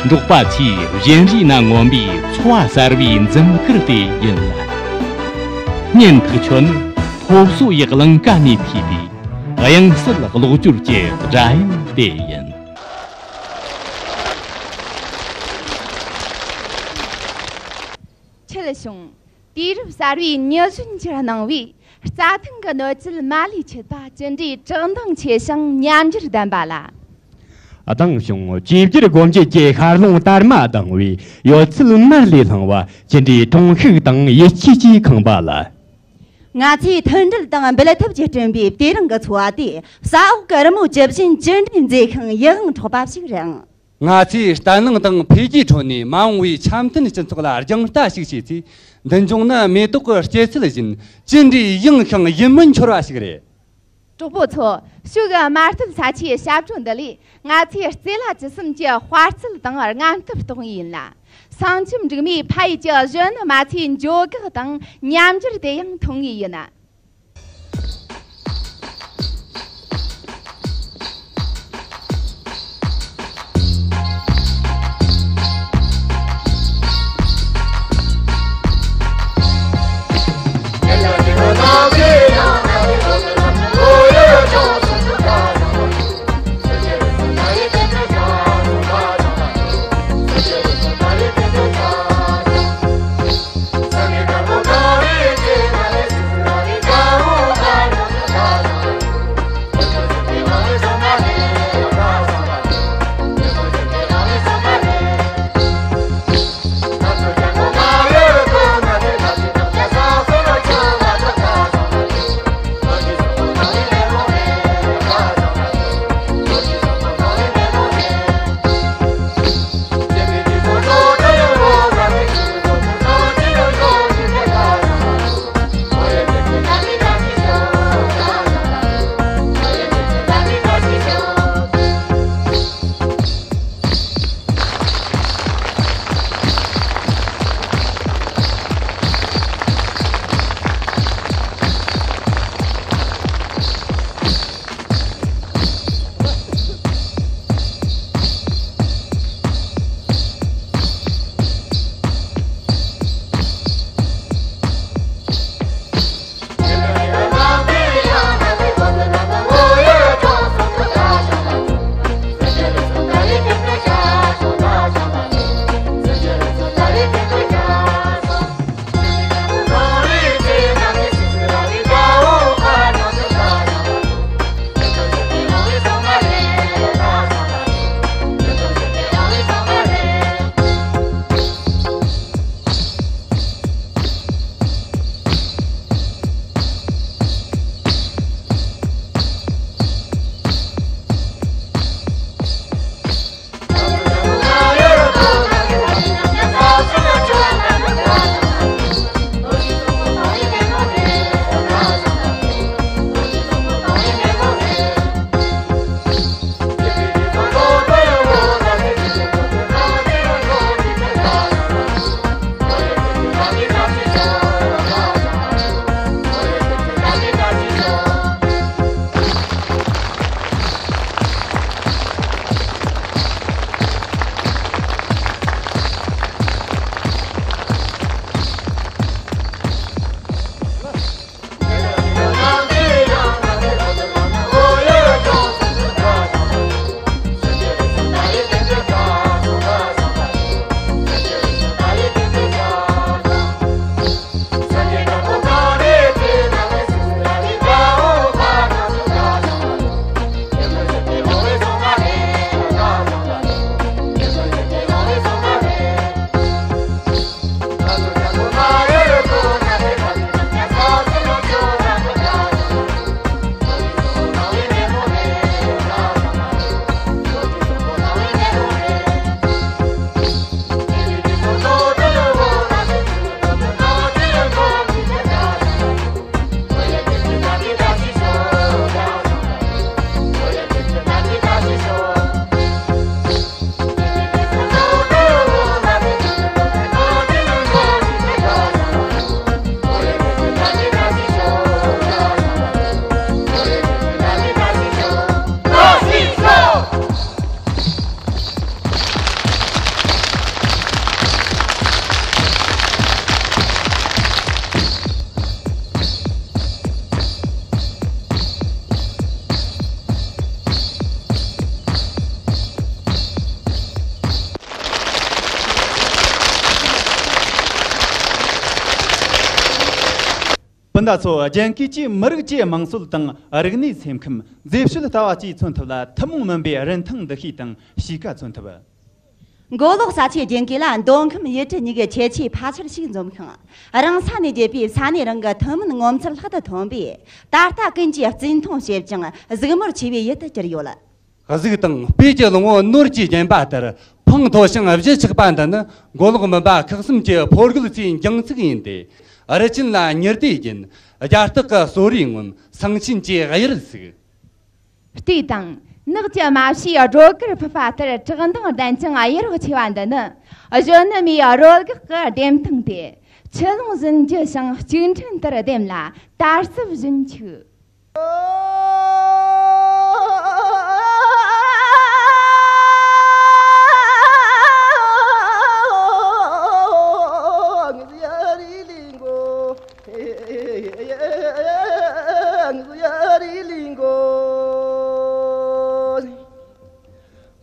འབྲོག་པ་ཚོས་གཞན་རིགས་ན་མངོན་པའི་འཚོ་བ་གསར་བའི་འཛུམ་དཀར་དེ་ཡིན་ལ། སྙན་ཐག་ཆོད་ནི་སློབ་གསོ་ཡི་གླིང་ག་ནས་ཐོས་པའི་དབྱངས་གསལ་གློག་སྦྱོར་གྱི་སྒྲ་ཡང་དེ་ཡིན། ཆེད་བྱུང་། དུས་རབས་གསར་བའི་ཉི་གཞོན་གྱིས་གནང་བའི་རྩྭ་ཐང་གི་གནོད་བྱེད་མ་ལུས་ཆད་པ་ཅི་འདྲའི་བཀྲག་མདངས་ཆེ་ཞིང་ཉམས་འགྱུར་ལྡན་པ་ལ། ལྡང་བྱུང་། བཅོས་བསྒྱུར་སྒོ་འབྱེད་ཀྱི་ཤར་རླུང་དར་མ་ལྡང་བས་ཡོད་ཚད་མར་ལས་བསླངས་པ་ཅི་འདྲའི་དྲང་ཤུགས་དང་ཡིད་ཆེས་ཀྱིས་ཁེངས་པ་ལ། ང་ཚོས་མཐུན་སྒྲིལ་དང་འབུལ་ཐབས་ཀྱིས་བསྐྲུན་པའི་དེ་རིང་གི་འཚོ་བ་དེ་ས་འོག་གི་རི་མོ་ཇི་བཞིན་ཅི་འདྲའི་མཛེས་ཤིང་ཡིད་དབང་འཕྲོག་པ་ཞིག་རེད། ང་ཚོས་བརྟན་ལྷིང་དང་འཕེལ་རྒྱས་ཁྲོད་ནས་མ་འོངས་པའི་འཆམ་མཐུན་སྤྱི་ཚོགས་ལ་རྒྱང་ལྟ་ཞིག་བྱས་ཚེ། མདུན་ལྗོངས་ནི་མེ་ཏོག་གི་སྐྱེད་ཚལ་བཞིན་ཅི་འདྲའི་ཡངས་ཤིང་ཡིད་སྨོན་འཆོར་བ་ཞིག་རེད། གྲོགས་པོ་ཚོ། ཕྱུགས་དམར་ཐིབས་ས་ཆའི་ཞབས་བྲོ་འདི་ལས་ང་ཚོས་རྩེ་ལྷ་བཅུ་གསུམ་གྱི་དཔའ་རྩལ་དང་རྔམ་སྟོབས་རྟོགས་ངེས་ཡིན་ལ། སེང་ཆེན་འབྲུག་མོས་ཕ་ཡུལ་གྱི་གཞོན་ནུ་མ་ཚོའི་འཇོལ་གེགས་དང་ཉམས་འགྱུར་དེ་ཡང་མཐོང་ངེས་ཡིན། སྤུན་ཟླ་ཚོ། རྒྱན་གོས་ཀྱིས་མི་རིགས་ཀྱི་དམངས་སྲོལ་དང་རིག་གནས་སེམས་ཁམས། མཛེས་དཔྱོད་ལྟ་བ་བཅས་མཚོན་ཐུབ་ལ། ཐུན་མོང་མིན་པའི་རིན་ཐང་འདུ་ཤེས་དང་གཤིས་ཀ་མཚོན་ཐུབ། མགོ་ལོག་ས་ཆའི་རྒྱན་གོས་ལ་མདོ་ཁམས་ཡུལ་གྲུ་གཉིས་ཀྱི་ཁྱད་ཆོས་ཕལ་ཆེར་ཞིག་འཛོམས་ཤིང་། རང་ས་ནས་བརྒྱུད་པའི་ས་གནས་རང་གི་ཐུན་མིན་ངོ་མཚར་ལྷག་ཏུ་ཐོན་པས། ད་ལྟ་ཀུན་གྱིས་བརྩི་མཐོང་བྱེད་ཅིང་གཟིགས་མོར་ཆེ་བའི་ཡུལ་དུ་གྱུར་ཡོད། གཟུགས་དང་སྤོས་ཀྱི་རླུང་བུ་ནོར་གྱིས་བརྒྱན་པ་ལྟར། ཕུང་མཐོ་ཞིང་གཞི་ཆགས་པ་འདི་ནི་མགོ་ལོག་མུན་པ་ཁག་གསུམ་གྱི་ཕོ་རྒོད་ཚོའི་འགྱིང་ཚིག་ཡིན་ཏེ། རི་ཆེན་ལ་ཉི་ཟླས་བརྒྱན། རྒྱ་སྟག་གི་གསོ་རུས་ངོམ། ཟངས་ཆེན་གྱི་གཡུར་ཟུག། ལྟོས་དང་། ནགས་ཀྱི་རྨ་བྱའི་སྒྲོ་གར་ཕུབ་པ་ལྟར་བཀྲག་མདངས་ལྡན་ཅིང་གཡུ་རོགས་ཆེ་བ་འདི་ནི། གཞོན་ནུ་མའི་རོལ་དགག་གི་ལྡེམ་ཐང་སྟེ། ཆུ་ཀླུང་བཞིན་རྒྱུ་ཞིང་ལྕུག་ཕྲན་ལྟར་ལྡེམ་ལ་དར་ཟབ་བཞིན་འཁྱུག།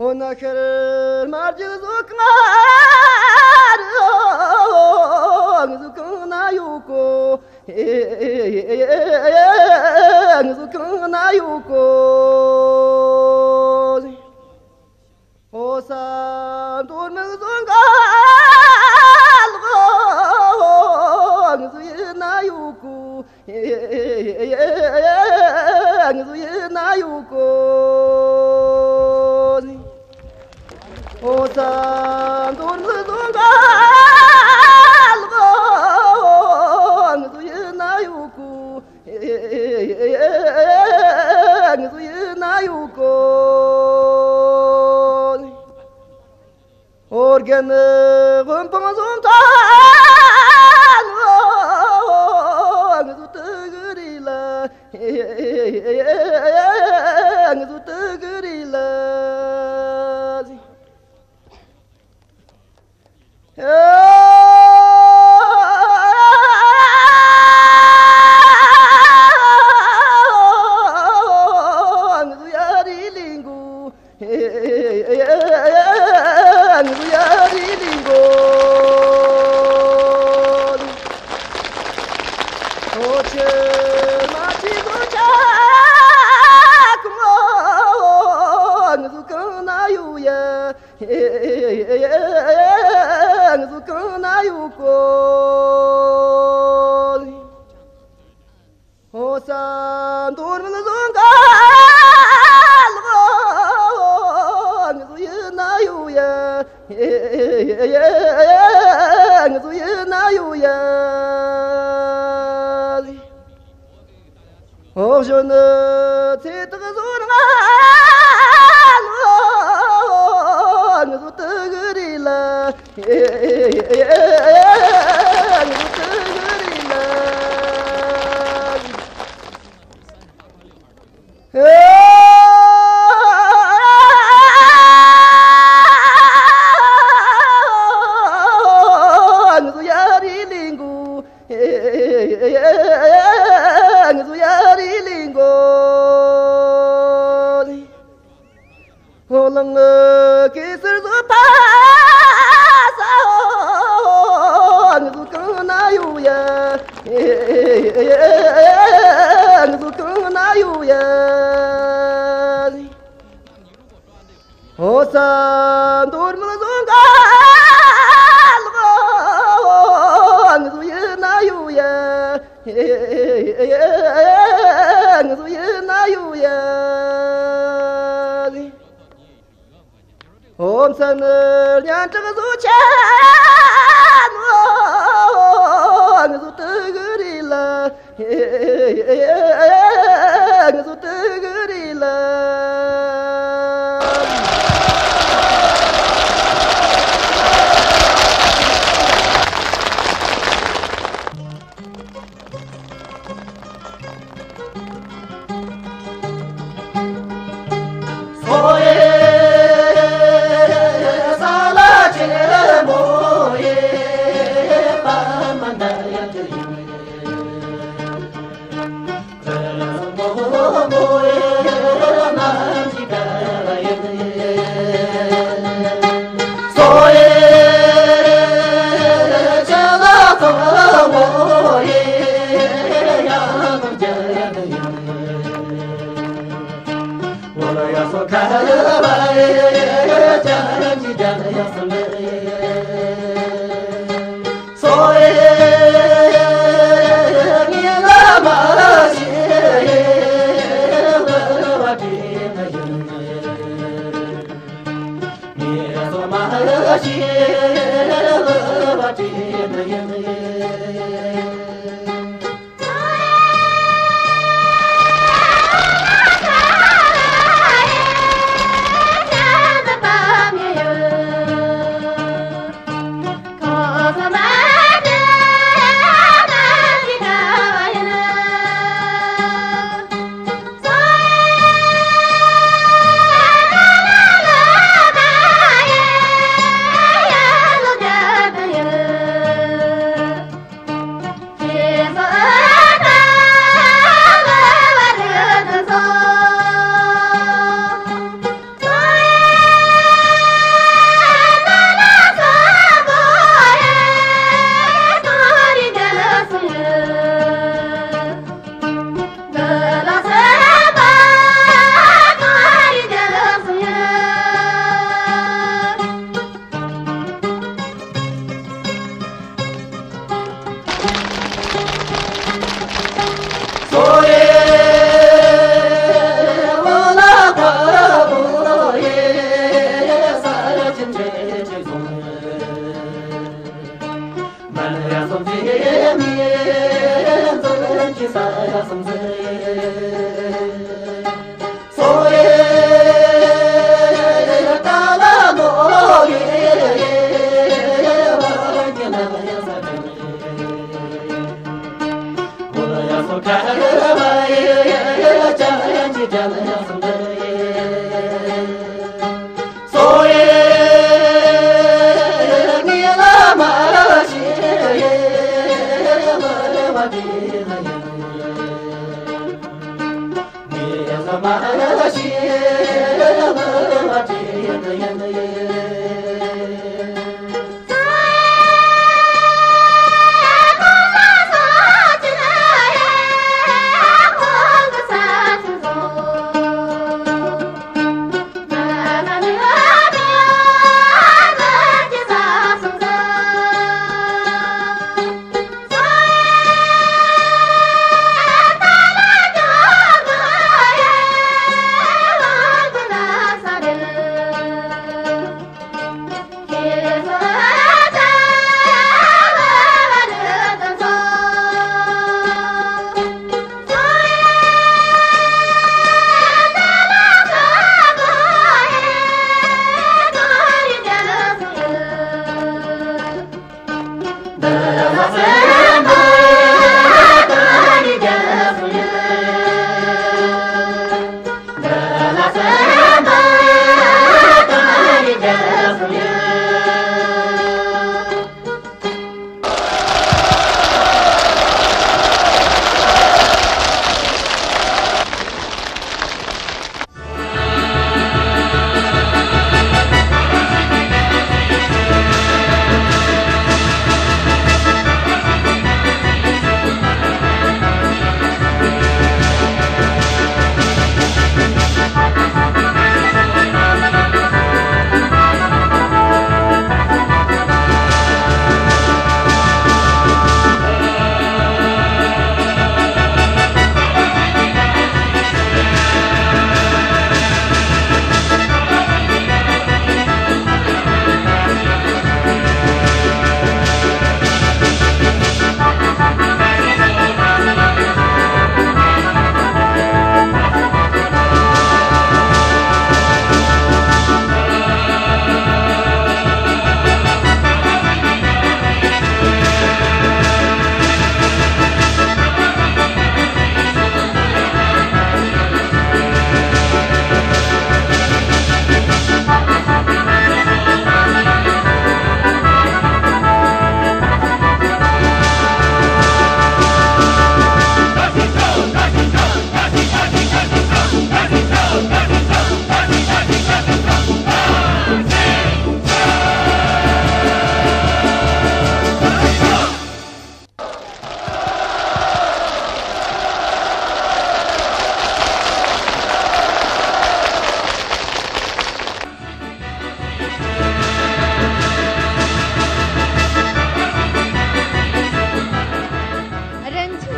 འོ་ན་ཤར་མར་རྒྱུག་བཟོ་གང་རུ། ང་ཚོ་གང་ན་ཡོད་གོ། ང་ཚོ་གང་ན་ཡོད་གོ། འོ་ས་མདོར་མི་བཟོ་ག་ལོ། ང་ཚོ་ཡིན་ན་ཡོད་གོ། ང་ཚོ་ཡིན་ན་ཡོད་གོ། འོ་ས་མདོར་མི་བཟོ་ག་ལོ། ང་ཚོ་ཡིན་ན་ཡོད་གོ། ང་ཚོ་ཡིན་ན་ཡོད་གོ། ཨོ་རྒྱན་དབུ་འཕང་བཟུང་ཐལ། ང་ཚོ་དུ་གུ་རི་ལ། ང་ཚོ་དུ་གུ་རི་ལ། ང་ཚོ་ཡ་རི་ལི་མགོ། ང་ཚོ་ཡ་རི་ལི་མགོ། ཨོ་ཆེ་མ་ཆེ་ཚོ་ཆ་ཀུ་མོ། ང་ཚོ་གང་ན་ཡོད་ཡ། ང་ཚོ་གང་ན་ཡོད་གོ། ཧོ་ས་མདོར་མི་བཟོ་ག་ལོ། ང་ཚོ་ཡིན་ན་ཡོད་ཡ། ང་ཚོ་ཡིན་ན་ཡོད་ཡ། ཨོ་གཞོན་ནུ་ཚེ་ཐག་བཟོ་ན་ང་ཚོ་དུ་གུ་རི་ལ། ང་ཚོ་དུ་གུ་རི་ལ། ང་ཚོ་ཡ་རི་ལི་མགོ། ང་ཚོ་ཡ་རི་ལི་མགོ། ཧོ་ལང་གེ་སར་ཚོ་ཕ་ས། ང་ཚོ་གང་ན་ཡོད་ཡ། ང་ཚོ་གང་ན་ཡོད་ཡ། ཧོ་ས་མདོར་མི་བཟོ་ག་ལོ། ང་ཚོ་ཡིན་ན་ཡོད་ཡ། ང་ཚོ་ཡིན་ན་ཡོད་ཡ། ཧོ་མཚན་སྙན་གྲགས་བཟོ་ཆ་ནོ། ང་ཚོ་དུ་གུ་རི་ལ། ང་ཚོ་དུ་གུ་རི་ལ།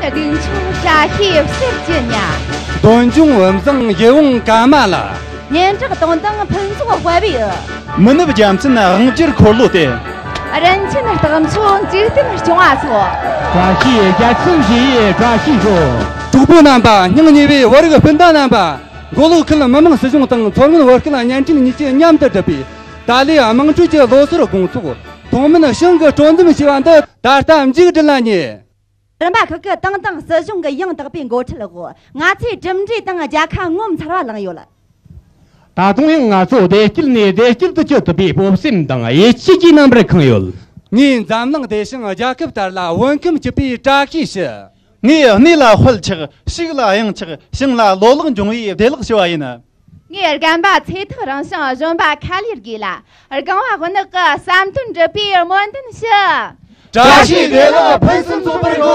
དགུན་ཆུ་བཀྲ་ཤིས་གསེར་གྱི་ཉ། འདོད་འབྱུང་བུམ་བཟང་ཡིད་འོང་ཀ་མ་ལ། སྙན་གྲགས་དོན་དང་ཕུན་ཚོགས་དཔལ་བེའུ། མི་ནུབ་རྒྱལ་མཚན་དབང་སྒྱུར་འཁོར་ལོ་སྟེ། རིན་ཆེན་རྟགས་མཆོག་འཇིག་རྟེན་སྐྱོང་བ་སོགས། བཀྲ་ཤིས་རྒྱལ་མཚན་བཞི་ཡི་བཀྲ་ཤིས་ཤོག། གྲོགས་པོ་རྣམ་པ། སྙིང་ཉེ་བའི་བར་གི་སྤུན་ཟླ་རྣམ་པ། མགོ་ལོག་ཁུལ་མི་དམངས་སྲིད་གཞུང་དང་མཚོ་སྔོན་བོད་ཁུལ་བརྙན་འཕྲིན་གཉིས་ཀྱིས་མཉམ་དུ་བསྒྲུབས་པའི་ཏཱ་ལའི་དམངས་ཁྲོད་ཀྱི་ལོ་སར་དགོང་ཚོགས་ཐོག་མར་ཞིང་གི་སྤྲོ་འཛུམ་ཞུ་བ་འདི་ད་ལྟ་མཇུག་སྒྲིལ་ལ་ཉེ། རིམ་པ་ཁག་གི་ཏང་དང་སྲིད་གཞུང་གི་ཡང་དག་པའི་འགོ་ཁྲིད་འོག་ང་ཚོས་གྲུབ་འབྲས་དང་རྒྱལ་ཁ་ངོ་མཚར་བ་བླངས་ཡོད། ད་དུང་ཡང་ང་ཚོ་བདེ་སྐྱིད་ནས་བདེ་སྐྱིད་དུ་སྐྱོད་ཐུབ་པའི་སྤོབས་སེམས་དང་ཡིད་ཆེས་ཀྱི་རྣམ་པར་ཁེངས་ཡོད། ངས་འཛམ་གླིང་བདེ་ཞིང་རྒྱལ་ཁབ་དར་ལ་བོད་ཁམས་སྐྱིད་པའི་བཀྲ་ཤིས་ཞུ། ངས་གནས་ལ་དཔལ་ཆགས། ཕྱུགས་ལ་གཡང་ཆགས། ཞིང་ལ་ལོ་ལེགས་འབྱུང་བའི་བདེ་ལེགས་ཞུ་བ་ཡིན། ངས་རྒན་པ་ཚེ་ཐག་རིང་ཞིང་གཞོན་པ་ཁ་ལས་དགོས་ལ། རྒན་པ་རྣམས་ཀྱི་བསམ་དོན་འགྲུབ་པའི་སྨོན་འདུན་ཞུ། བཀྲ་ཤིས་བདེ་ལེགས་ཕུན་སུམ་ཚོགས་པར་དགོ།